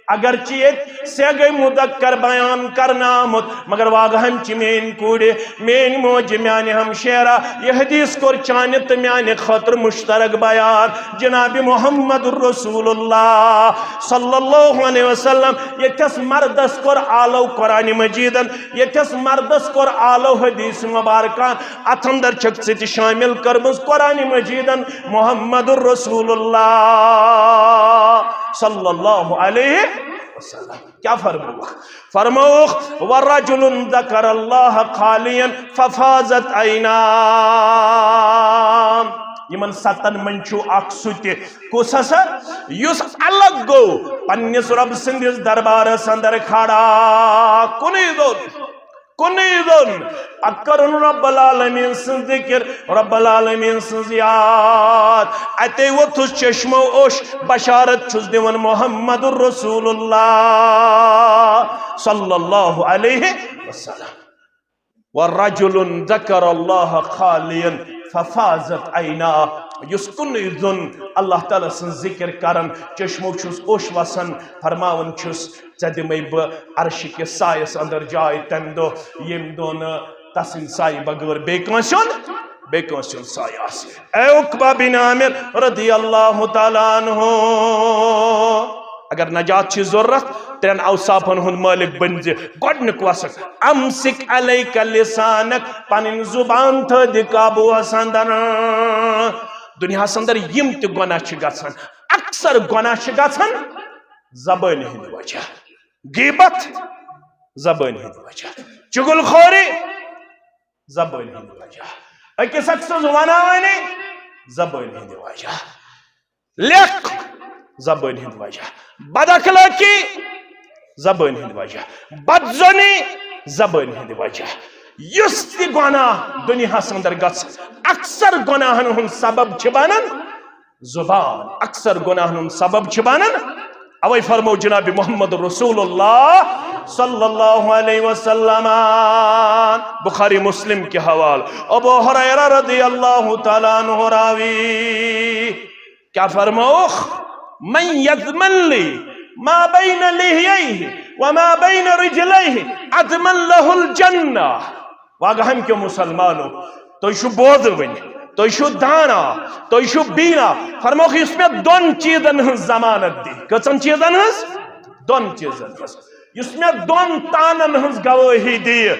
اگرچہ ییٚتہِ صیغہ مذکر بیان کرنہٕ آمُت، مگر واگہن چہِ میٲنۍ کورِ، میٲنۍ موج، میانہِ ہمشیرہ، یہِ حدیث کوٚر چانہِ تہٕ میانہِ خٲطرٕ مشترک بیان۔ جناب محمد رسول اللہ صلی اللہ علیہ وسلم، ییٚتھس مردس کوٚر آلو قرآن مجیدن، ییٚتھس مردس کوٚر آلو حدیث مبارکان، اتھ اندر چھکھ ژٕ تہِ شامل کٔرمٕژ قرآن مجیدن محمد رسول اللہ صلی اللہ علیہ وسلم۔ کیا فرمووُکھ؟ فرمووُکھ، ورجل ذکر اللہ خالیا ففاضت عیناہ۔ یِمن ستن منٛز چھُ اکھ سُہ تہِ، کُس ہسا؟ یُس الگ گوٚو پننِس رۄب سٕنٛدِس دربارس اندر کھڑا، کُنُے زوٚن، کُنُے زوٚن۔ پتہٕ کٔرٕن رب العالمین سٕنٛز ذکر، رب العالمین سٕنٛز یاد۔ اتے ووٚتھُس چشمو اوٚش، بشارت چھُس دِوان محمد رسول اللہ صلی اللہ علیہ وسلم۔ ورجل ذکر اللہ خالیا ففاضت عیناہ۔ یُس کُنُے زوٚن اللہ تعالیٰ سٕنٛز ذکر کران، چشمو چھُس اوٚش وسان، فرماوان چھُس، ژےٚ دِمے بہٕ عرشہِ کِس سایس اندر جاے تمہِ دۄہ، ییٚمہِ دۄہ نہٕ تسٕنٛدِ سایہِ بغٲر بیٚیہِ کٲنٛسہِ ہُنٛد، بیٚیہِ کٲنٛسہِ ہُنٛد سایہِ آسہِ۔ اے عقبہ بن عامر رضی اللہ تعالیٰ عنہ، اگر نجات چھِ ضرورت، ترٛٮ۪ن اوصافن ہُنٛد مٲلِک بٔنۍ زِ۔ گۄڈٕنیُک وصف، امسک علیک لسانک، پنٕنۍ زبان تھٲو دِ قابوٗہس اندر۔ دُنیاہس اندر یِم تہِ گۄناہ چھِ گژھان، اکثر گۄناہ چھِ گژھان زبٲنۍ ہٕنٛدِ وجہ۔ غیبت زبٲنۍ ہٕنٛدِ وجہ، چُغل خوری زبٲنۍ ہٕنٛدِ وجہ، أکِس أکۍ سٕنٛز وناوٲنی زبٲنۍ ہٕنٛدِ وجہ، لیکھ زبٲنۍ ہٕنٛدِ وجہ، بد اخلٲقی زبٲنۍ ہٕنٛدِ وجہ، بد ظنی زبٲنۍ ہٕنٛدِ وجہ۔ یُس تہِ گۄناہ دُنیاہس اندر گژھِ، اکثر گۄناہن ہُنٛد سبب چھِ بنان زبان، اکثر گۄناہن ہُنٛد سبب چھِ بنان۔ اوے فرمو جناب محمد رسول اللہ صلی اللہ علیہ وسلم، بخاری مسلم کہِ حوالہٕ، ابو ہریرہ رضی اللہ تعالیٰ عنہ راوی، کیا فرمووُکھ؟ من یضمن لی ما بین لحییہ وما بین رجلیہ اضمن لہ الجنہ۔ واگہن کیو مسلمانو، تُہۍ چھِو بوزوٕنۍ، تُہۍ چھِو دانا، تُہۍ چھِو بینا۔ فرمووُکھ، یُس مےٚ دۄن چیٖزن ہٕنٛز ضمانت دِیہِ۔ کٔژن چیٖزن ہٕنٛز؟ دۄن چیٖزن ہٕنٛز۔ یُس مےٚ دۄن تانن ہٕنٛز گوٲہی دِیہِ،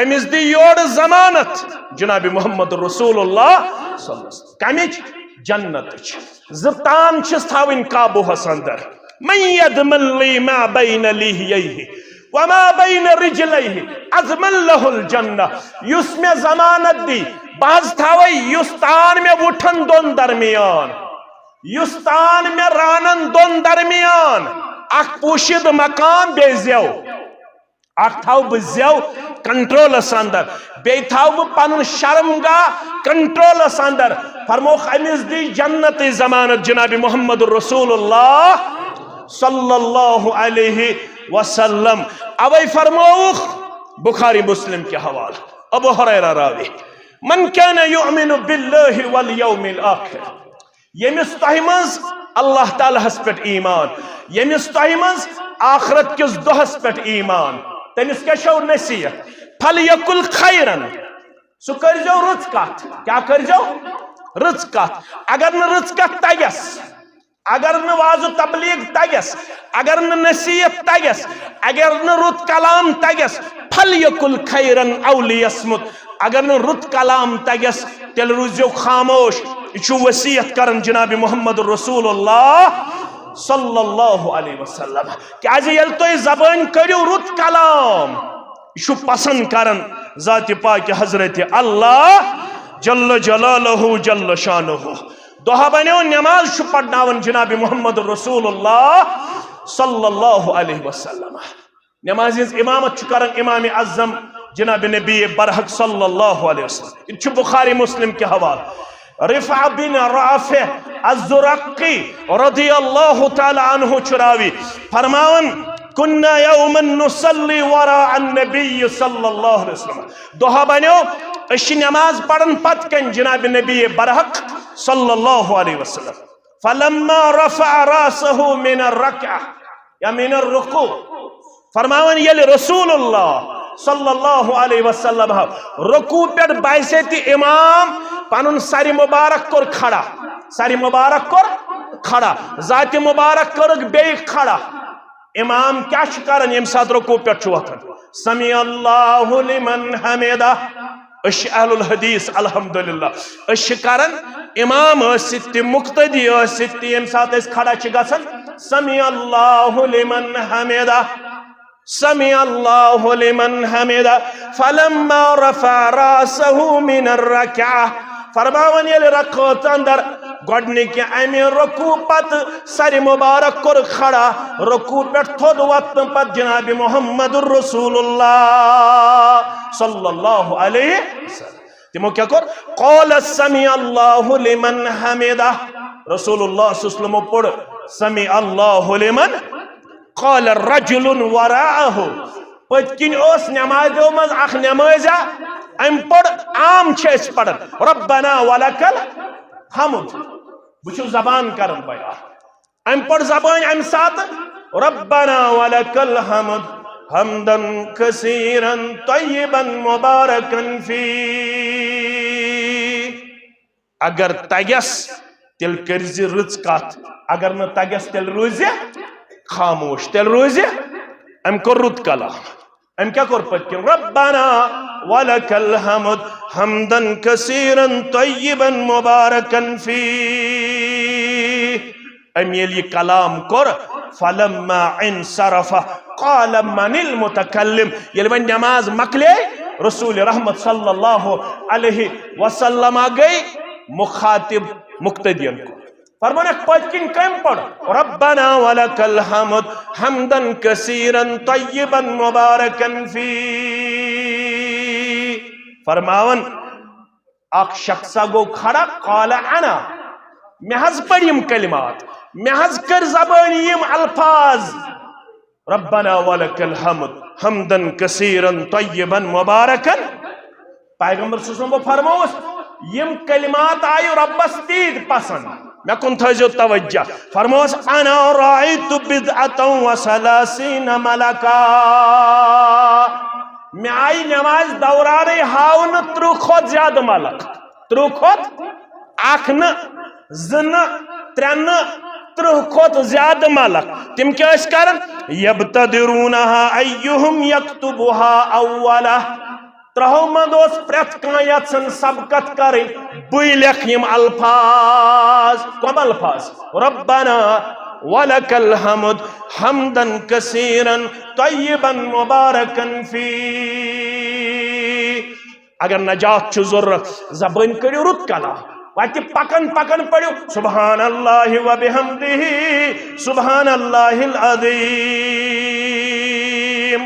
أمِس دِیہِ یورٕ ضمانت جناب محمد رسول اللہ صلی اللہ علیہ وسلم۔ کمِچ؟ جنتٕچ۔ زٕ تان چھِس تھاوٕنۍ قابوہس اندر۔ من یضمن لی ما بین لحییہ وما بین رجلیہ اضمن لہ الجنہ۔ یُس مےٚ ضمانت دی، بہٕ حظ تھاوے یُس تان مےٚ وُٹھن دۄن درمیان، یُس تان مےٚ رانن دۄن درمیان، اکھ پوشیدٕ مقام بیٚیہِ زیو، اکھ تھاو بہٕ زیو کنٹرولس اندر، بیٚیہِ تھاو بہٕ پنُن شرمگاہ کنٹرولس اندر۔ فرمووُکھ، أمِس دی جنتٕچ ضمانت جناب محمد رسول اللہ صلی اللہ علیہ وسلم۔ اوے فرمووُکھ بخاری مسلم کہِ حوالہٕ، ابو ہریرہ راوی، من کان یؤمن باللہ والیوم الآخر، ییٚمِس تۄہہِ منٛز اللہ تعالیٰ ہس پٮ۪ٹھ ایمان، ییٚمِس تۄہہِ منٛز آخرت کِس دۄہس پٮ۪ٹھ ایمان، تٔمِس کیٛاہ چھو نصیحت؟ فلیقل خیرن، سُہ کٔرۍزیو رٕژ کتھ۔ کیٛاہ کٔرۍزیو؟ رٕژ کتھ۔ اگر نہٕ رٕژ کتھ تگٮ۪س، اگر نہٕ واز و تبلیغ تگٮ۪س، اگر نہٕ نصیحت تگٮ۪س، اگر نہٕ رُت کلام تگٮ۪س، فلیقل خیرن او لیصمت، اگر نہٕ رُت کلام تگٮ۪س، تیٚلہِ روٗزِو خاموش۔ یہِ چھُ وصیت کران جناب محمد رسول اللہ۔ صلی اللہ علیہ وسلم۔ کیازِ ییٚلہِ تُہۍ زبٲنۍ کٔرِو رُت کلام، یہِ چھُ پسند کران ذاتِ پاکِ حضرت اللہ جل جلالہ جل شانہ۔ دۄہ بنیو نماز چھُ پرناوان جناب محمد رسول اللہ صلی اللہ علیہ وسلم۔ نمازِ ہٕنٛز امامت چھُ کران امام اعظم جناب نبی برحق صلی اللہ علیہ وسلم۔ یہِ چھُ بخاری مسلم کہِ حوالہٕ۔ رفعہ بن رافع الزرقی رضی اللہ تعالی عنہ چھُ راوی، فرماوان، "كنا يوما نصلي وراء النبي صلى الله عليه وسلم۔" دۄہ بنیو، أسۍ چھِ نماز پران پتہٕ کنہِ جناب نبی برحق صلی اللہ علیہ وسلم۔ "فلما رفع راسه من الركعة یا من الركوع۔" فرماوان، ییٚلہِ رسول اللہ صلی اللہ علیہ وسلم ہا رکوع پٮ۪ٹھ باسے تہِ امام پنُن سرِ مبارک کوٚر کھڑا، سرِ مبارک کوٚر کھڑا، ذاتِ مبارک کٔرٕکھ بیٚیہِ کھڑا۔ امام کیٛاہ چھُ کران ییٚمہِ ساتہٕ رکوع پٮ۪ٹھ چھُ وۄتھان؟ "سمع اللہ لمن حمدہ۔" أسۍ چھِ اہل الحدیث، الحمدللہ۔ أسۍ چھِ کران امام ٲسِتھ تہِ، مقتدی ٲسِتھ تہِ، ییٚمہِ ساتہٕ أسۍ کھڑا چھِ گژھان، "سمع اللہ لمن حمدہ، سمع اللہ لمن حمدہ، فلما رفع راسه من الركعة۔" فرماوان، ییٚلہِ رکعت اندر گۄڈنِکہِ امہِ رکوع پتہٕ سرِ مبارک کوٚر کھڑا، رکوع پٮ۪ٹھ تھوٚد وۄتھنہٕ پتہٕ جناب محمد رسول اللہ صلی اللہ علیہ وسلم۔ تِمو کیٛاہ کوٚر؟ "قال سمع اللہ لمن حمدہ۔" رسول اللہ صلی اللہ علیہ وسلم پوٚر، "سمع اللہ لمن۔" "قال رجل وراءہ۔" پٔتۍ کِنۍ اوس نمازیو منٛز اکھ نمازیا، أمۍ پوٚر، عام چھِ أسۍ پران، "ربنا ولک الحمد۔" بہٕ چھُس زبان کران بیان۔ أمۍ پوٚر زبٲنۍ اَمہِ ساتہٕ، "ربنا ولک الحمد حمدا کثیرا طیبا مبارکا فیہ۔" اگر تگٮ۪س، تیٚلہِ کٔرزِ رٕژ کتھ، اگر نہٕ تگٮ۪س، تیٚلہِ روٗزِ خاموش، تیٚلہِ روٗزِ۔ أمۍ کوٚر رُت کلام۔ أمۍ کیٛاہ کوٚر پٔتۍ کِنۍ؟ "ربنا ولک الحمد حمدا کثیرا طیبا مبارکا فیہ۔" أمۍ ییٚلہِ یہِ کلام کوٚر، "فلما انصرف قال من المتکلم۔" ییٚلہِ وۄنۍ نماز مۄکلے، رسول رحمت صلی اللہ علیہ وسلم گٔے مخاطب مقتدین کُن۔ فرمونکھ پٔتۍ کِنۍ کٔمۍ پوٚر؟ "ربنا ولک الحمد حمدا کثیرا طیبا مبارکا فیہ۔" فرماوان، اکھ شخصا گوٚو کھڑا، "قال انا۔" مےٚ حظ پٔرۍ یِم کلمات، مےٚ حظ کٔرۍ زبٲنۍ یِم الفاظ، "ربنا ولک الحمد حمدا کثیرا طیبا مبارکا۔" پیغمبر صلی اللہ علیہ وسلم فرمووس، یِم کلمات آیہِ رۄبس تیٖتۍ پسند۔ مےٚ کُن تھٲیزیو توجہ۔ فرمووس، "انا رأیت بضعة وثلاثین ملکا۔" مےٚ آیہِ نمازِ دورانٕے ہاونہٕ ترٕٛہ کھۄتہٕ زیادٕ ملک۔ ترٕٛہ کھۄتہٕ اکھ نہٕ، زٕ نہٕ، ترٛےٚ نہٕ، ترٕٛہ کھۄتہٕ زیادٕ ملک۔ تِم کیٛاہ ٲسۍ کران؟ "یبتدرونہا ایہم یکتبہا اولا۔" ترٛہو منٛز اوس پرٛٮ۪تھ کانٛہہ یژھان سبقت کرٕنۍ، بٕے لیکھٕ یِم الفاظ۔ کم الفاظ؟ "ربنا ولک الحمد حمدا کثیرا طیبا مبارکا فیہ۔" اگر نجات چھُ ضرورت، زبٲنۍ کٔرِو رُت کلام۔ وتہِ پکان پکان پٔرِو، "سبحان اللہ و بحمدہ، سبحان اللہ العظیم۔"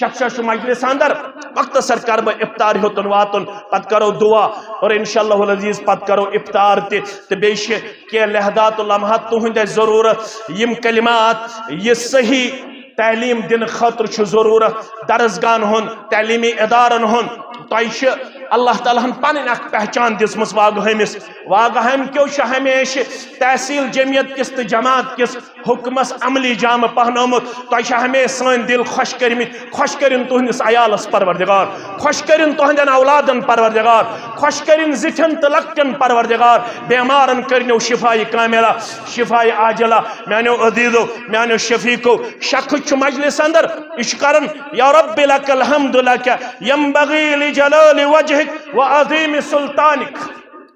شخص چھُ مجلس اندر، مختصر کر بہٕ افطار ہیوٚتُن واتُن، پتہٕ کرو دعا اور انشاءاللہ العزیز پتہٕ کرو افطار تہِ۔ تہٕ بیٚیہِ چھِ کینٛہہ لحظات و لمحات تُہنٛدِ اَسہِ ضروٗرت۔ یِم کلمات، یہِ صحیح تعلیٖم دِنہٕ خٲطرٕ چھُ ضروٗرت درسگاہن ہُنٛد، تعلیٖمی ادارن ہُنٛد۔ تۄہہِ چھِ اللہ تعالیٰ ہن پنٕنۍ اکھ پہچان دِژمٕژ واگہٕ ہٲمِس۔ واگہٕ ہامہِ کیو چھِ ہمیشہِ تحصیل جمعیت کِس تہٕ جماعت کِس حُکمس عملی جامہٕ پہنومُت۔ تۄہہِ چھِ ہمیشہِ سٲنۍ دِل خۄش کٔرمٕتۍ۔ خۄش کٔرِن تُہنٛدِس عیالس پروردگار، خۄش کٔرِن تُہنٛدٮ۪ن اولادن پروردگار، خۄش کٔرِن زِٹھٮ۪ن تہٕ لۄکٹٮ۪ن پروردگار، بیمارن کٔرنو شفایہِ کاملہ، شفایہِ عاجلہ۔ میانیو عزیزو، میانیو شفیقو، شخص چھُ مجلس اندر، یہِ چھُ کران، "یا رب لک الحمد لک ینبغی لجلال وجہک و عظیم سلطانک۔"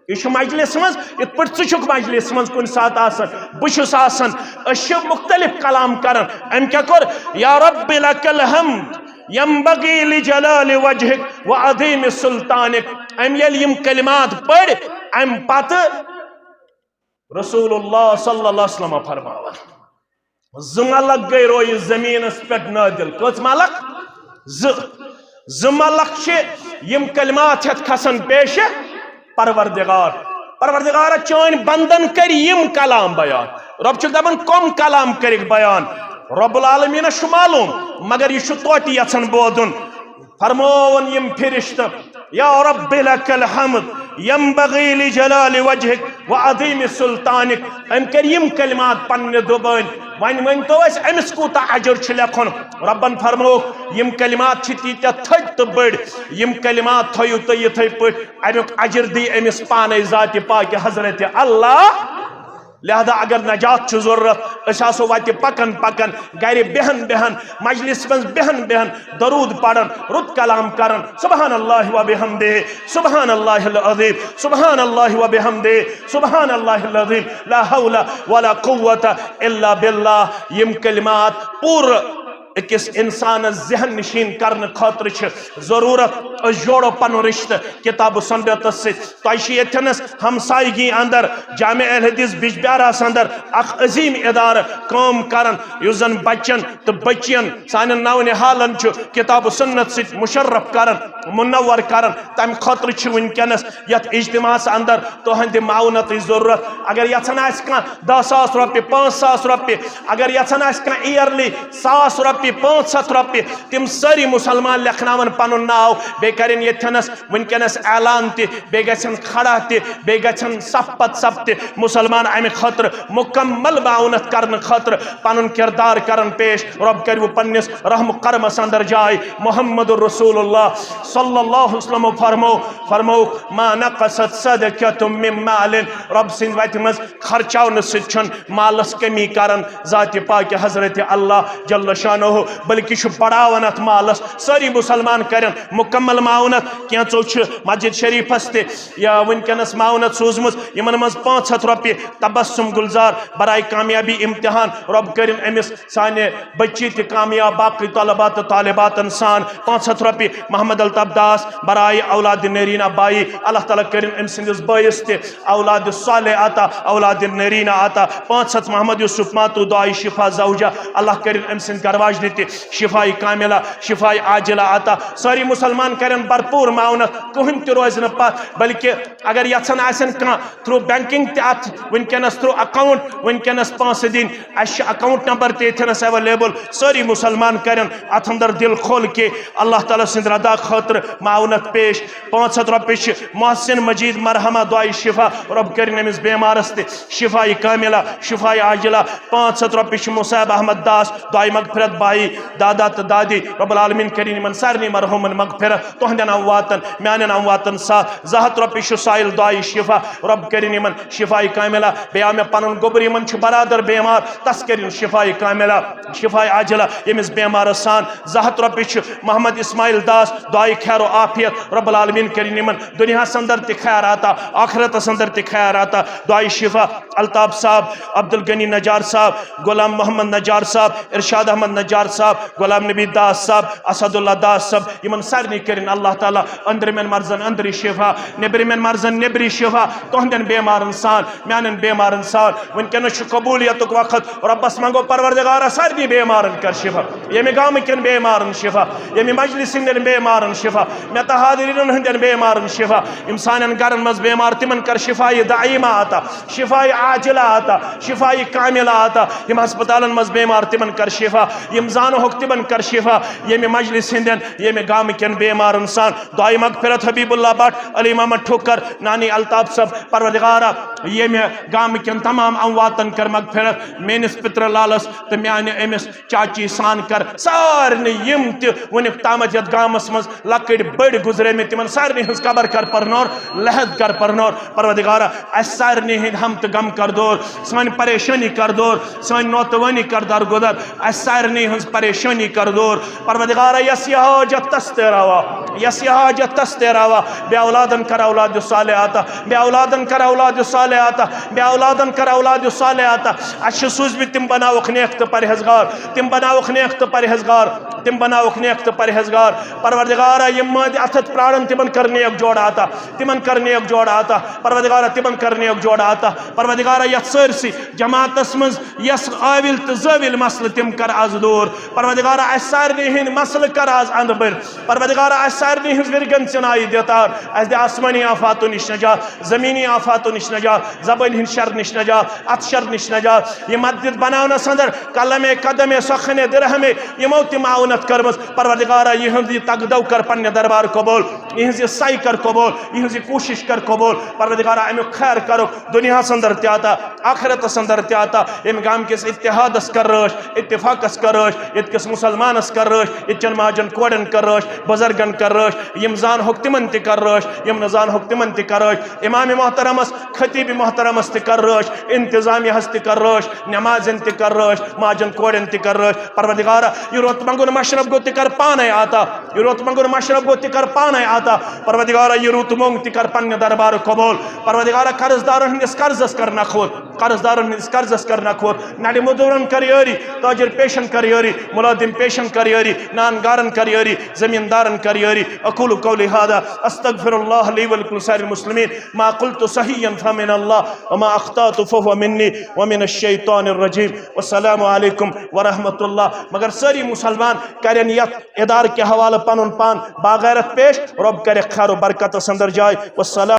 یہِ چھُ مجلس منٛز، یِتھ پٲٹھۍ ژٕ چھُکھ مجلس منٛز کُنہِ ساتہٕ آسان، بہٕ چھُس آسان، أسۍ چھِ مختلف کلام کران۔ أمۍ کیٛاہ کوٚر؟ یا رب لک الحمد ینبغی لجلال وجہک و عظیم سلطانک۔ أمۍ ییٚلہِ یِم کلمات پٔرۍ، اَمہِ پتہٕ رسول اللہ صلی اللہ علیہ وسلم فرماوان، زٕ ملک گٔے رویہِ زمینس پٮ۪ٹھ نٲدِل۔ کٔژ ملک؟ زٕ۔ زٕ ملک چھِ یِم کلمات ہٮ۪تھ کھسان پیش، پروردگار، پروردگارا، چٲنۍ بندن کٔرۍ یِم کلام بیان۔ رب چھُ دپان، کم کلام کٔرِکھ بیان؟ رب العالمینس چھُ معلوم، مگر یہِ چھُ توتہِ یژھان بوزُن۔ فرمووُن یِم فرشتہٕ، یا رب لک الحمد ینبغی لجلال وجہک و عظیم سلطانک۔ أمۍ کٔرۍ یِم کلمات پننہِ زبٲنۍ۔ وۄنۍ ؤنۍ تو اَسہِ، أمِس کوٗتاہ اجر چھُ لیکھُن؟ ربن فرمووُکھ، یِم کلمات چھِ تیٖتیٛاہ تھٔدۍ تہٕ بٔڑۍ، یِم کلمات تھٲیِو تُہۍ یِتھے پٲٹھۍ، امیُک اجر دی أمِس پانے ذاتِ پاکہِ حضرت اللہ۔ لہذا اگر نجات چھُ ضرورت، أسۍ آسو وتہِ پکان پکان، گرِ بیہن بیہن، مجلس منٛز بیہن بیہن، درود پران، رُت کلام کران، سبحان اللہ و بحمدہ، سبحان اللہ العظیم، سبحان اللہ و بحمدہ، سبحان اللہ العظیم، لا حول ولا قوت الا باللہ۔ یِم کلمات پورٕ أکِس انسانس ذہن نشین کرنہٕ خٲطرٕ چھِ ضرورت۔ أسۍ جوڑو پنُن رشتہٕ کتاب و سنتس سۭتۍ۔ تۄہہِ چھِ ییٚتھٮ۪نس ہمسایگی اندر جامع اہل حدیث بجبیاراہس اندر اکھ عظیم ادارٕ کٲم کران، یُس زن بچن تہٕ بچین، سانٮ۪ن نونہالن چھُ کتاب و سنت سۭتۍ مشرف کران، منور کران۔ تمہِ خٲطرٕ چھِ وٕنکیٚنس یتھ اجتماعس اندر تُہنٛدِ معاونتٕچ ضرورت۔ اگر یژھان آسہِ کانٛہہ دَہ ساس رۄپیہِ، پانٛژھ ساس رۄپیہِ، اگر یژھان آسہِ کانٛہہ ایئرلی ساس رۄپیہِ، پانٛژھ ہتھ رۄپیہِ، تِم سٲری مسلمان لیکھناون پنُن ناو، بیٚیہِ کرن ییٚتھٮ۪نس وٕنکیٚنس اعلان تہِ، بیٚیہِ گژھن کھڑا تہِ، بیٚیہِ گژھن صف پتہٕ صف تہِ مسلمان امہِ خٲطرٕ مکمل معاونت کرنہٕ خٲطرٕ پنُن کردار کرن پیش۔ رب کٔرِو پننِس رحم و کرمس اندر جاے۔ محمد رسول اللہ صلی اللہ علیہ وسلم فرمو، فرمو، ما نقصت صدقۃ من مال۔ رب سٕنٛدِ وتہِ منٛز خرچاونہٕ سۭتۍ چھُنہٕ مالس کمی کران ذاتِ پاکہِ حضرت اللہ جل شانہ، بلکہ چھُ بڑاوان اتھ مالس۔ سٲری مسلمان کرن مکمل معاونت۔ کینٛژو چھِ مسجد شریفس تہِ یا وٕنکیٚنس معاونت سوٗزمٕژ، یِمن منٛز پانٛژھ ہتھ رۄپیہِ تبسم گلزار برائے کامیابی امتحان۔ رب کٔرِن أمِس سانہِ بچی تہِ کامیاب، باقٕے طلبہ تہٕ طالباتن سان۔ پانٛژھ ہتھ رۄپیہِ محمد الطاف داس برائے اولاد نرینہ بائی، اللہ تعالیٰ کٔرِن أمۍ سٕنٛدِس بٲیِس تہِ اولاد صالح عطا، اولاد نرینہ عطا۔ پانٛژھ ہتھ محمد یوسف ماتو دعائے شفا زوجہ، اللہ کٔرِن أمۍ سٕنٛدِ گرواجنہِ تہِ شفاء کاملہ، شفاء عاجلہ عطا۔ سٲری مسلمان کرن بھرپور معاونت، کٕہٕنۍ تہِ روزِ نہٕ پتھ، بلکہ اگر یژھان آسن کانٛہہ through banking تہِ اتھ وٕنکیٚنس through account وٕنکیٚنس پونٛسہٕ دِنۍ، اسہِ چھُ account number تہِ ییٚتھٮ۪نس available۔ سٲری مسلمان کرن اتھ اندر دل کھول کے اللہ تعالیٰ سٕنٛدِ رضا خٲطرٕ معاونت پیش۔ پانٛژھ ہتھ رۄپیہِ چھِ محسن مجید مرحمہ دعائے شفا، رب کٔرِن أمِس بیمارس تہِ شفاء کاملہ، شفاء عاجلہ۔ پانٛژھ ہتھ رۄپیہِ چھِ مصعب احمد داس دعائے مغفرت بائی، دادا تہٕ دادی، رب العالمین کٔرِن یِمن سارنٕے مرحومن مغفرت، تُہنٛدٮ۪ن امواتن، میانٮ۪ن امواتن ساتھ۔ زٕ ہتھ رۄپیہِ چھُ سائل دعائے شفا، رب کٔرِن یِمن شفاء کاملہ۔ بیٚیہِ آو مےٚ پنُن گوٚبُر، یِمن چھُ برادر بیمار، تس کٔرِن شفاء کاملہ، شفاء عاجلہ ییٚمِس بیمارس سان۔ زٕ ہتھ رۄپیہِ چھِ محمد اسماعیل داس دعائے خیر و عافیت، رب العالمین کٔرِن یِمن دنیاہس اندر تہِ خیر عطا، آخرتس اندر تہِ خیر عطا۔ دعائے شفا الطاف صاحب، عبدالغنی نجار صاحب، غلام محمد نجار صاحب، ارشاد احمد نجار صاحب، غلام نبی داس صاحب، اسد اللہ داس صاحب، یِمن سارنٕے کٔرِن اللہ تعالیٰ أنٛدرِمٮ۪ن مرضن أنٛدری شفا، نیٚبرِمٮ۪ن مرضن نیٚبری شفا، تُہنٛدٮ۪ن بیمارن سان، میانٮ۪ن بیمارن سان۔ وٕنکیٚنس چھُ قبولیتُک وقت، رۄبس منٛگو، پروردگارا، سارنٕے بیمارن کر شفا، ییٚمہِ گامہٕ کٮ۪ن بیمارن شفا، ییٚمہِ مجلس ہٕنٛدٮ۪ن بیمارن شفا، مےٚ تہٕ حاضریٖنن ہٕنٛدٮ۪ن بیمارن شفا، یِم سانٮ۪ن گرن منٛز بیمار، تِمن کر شفا دائمہ عطا، شفا عاجلہ عطا، شفا کاملہ عطا، یِم ہسپتالن منٛز بیمار، تِمن کر شفا، یِم زانہوکھ، تِمن کر شفا، ییٚمہِ مجلس ہٕنٛدٮ۪ن، ییٚمہِ گامہٕ کٮ۪ن بیمارن سان۔ دعائے مغفرت حبیب اللہ بٹ، علی محمد ٹھوکر، نانی الطاف صٲب، پروردگارا، ییٚمہِ گامہٕ کٮ۪ن تمام امواتن کر مغفرت، میٲنِس پتر لالس تہٕ میانہِ أمِس چاچی سان کر، سارنٕے یِم تہِ وُنیُک تامتھ یتھ گامس منٛز لۄکٕٹۍ بٔڑۍ گُزریمٕتۍ، تِمن سارنٕے ہٕنٛز قبر کر پرنور، لحد کر پرنور۔ پروردگارا، اسہِ سارنٕے ہٕنٛدۍ ہم تہٕ غم کر دور، سٲنۍ پریشٲنی کر دور، سٲنۍ نوتوٲنی کر درگُدر، اسہِ سارنٕے ہٕنٛز پریشٲنی کر دور۔ پروردگارا، یۄس یہِ حاجت تس تہِ روا، یۄس یہِ حاجت تس تہِ روا، بے اولادن کر اولاد صالح عطا، بے اولادن کر اولاد صالح عطا، بے اولادن کر اولاد صالح عطا۔ اسہِ چھِ سوٗزمٕتۍ تِم بناوکھ نیک تہٕ پرہیزگار، تِم بناوکھ نیک تہٕ پرہیزگار، تِم بناوکھ نیک تہٕ پرہیزگار۔ پروردگارا، یِم مٲنٛدِ اتھٕ پرارن، تِمن کر نیک جوڑ عطا، تِمن کر نیک جوڑ عطا۔ پروردگارا، تِمن کر نیک جوڑ عطا۔ پروردگارا، یتھ سٲرسٕے جماعتس منٛز یس عاوِل تہٕ زٲوِل مسلہٕ، تِم کر از دور۔ پروردگارا، اسہِ سارنٕے ہٕنٛدۍ مسلہٕ کر از اندٕ بٔرۍ۔ پروردگارا، اسہِ سارنٕے ہٕنٛز وِرگن ژِنایہِ دِتار۔ اسہِ دِ آسمٲنی آفاتو نِش نجات، زمینی آفاتو نِش نجات، زبٲنۍ ہٕنٛدۍ شر نِش نجات، اتھ شر نِش نجات۔ یہِ مسجد بناونس اندر قلمے قدمے سخنے درہمے یِمو تہِ معاونت کٔرمٕژ، پروردگارا، یِہٕنٛز یہِ تگدو کر پننہِ دربار قبول، یِہٕنٛز یہِ سعی کر قبول، یِہٕنٛز یہِ کوٗشش کر قبول۔ پروردگارا، امیُک خیر کرُکھ دُنیاہس اندر تہِ عطا، آخرتس اندر تہِ عطا۔ ییٚمہِ گامہٕ کِس اتحادس کر رٲچھ، اتفاقس کر رٲچھ، ییٚتہِ کِس مسلمانس کر رٲچھ، ییٚتہِ چٮ۪ن ماجن کورٮ۪ن کر رٲچھ، بُزرگن کر رٲچھ، یِم زانہوکھ تِمن تہِ کر رٲچھ، یِم نہٕ زانہوکھ تِمن تہِ کر رٲچھ۔ امام محترمس، خطیب محترمس تہِ کر رٲچھ، انتظامیہس تہِ کر رٲچھ، نمازن تہِ کر رٲچھ، ماجن کورٮ۪ن تہِ کر رٲچھ۔ پروردگارا، یہِ روٚت منٛگُن مشرب گوٚو تہِ کر پانے عطا، یہِ روٚت منٛگُن مشرب گوٚو تہِ کر پانے عطا۔ پروردگارا، یہِ روٚت مۄنگ تہِ کر پننہِ دربارٕ قبول۔ پروردگارا، قرض دارن ہٕنٛدِس قرضس کر نکھوت، قرض دارن ہٕنٛدِس قرضس کر نکھوت۔ نڑِ مزدورن کر یٲری، تاجر پیشن کر یٲری، ملازم پیشن کر یٲری، نان گارن کر یٲری، زمیٖن دارن کر یٲری۔ اقول قولی هذا، استغفر الله لي ولكم سائر المسلمين، ما قلت صحيحا فمن الله، وما اخطأت فهو مني ومن الشيطان الرجيم۔ والسلام عليكم ورحمة الله۔ مگر سٲری مسلمان کرن یتھ ادارٕ کہِ حوالہٕ پنُن پان باغیرت پیش، رۄب کرِ خیر و برکتس اندر جاے۔ والسلام۔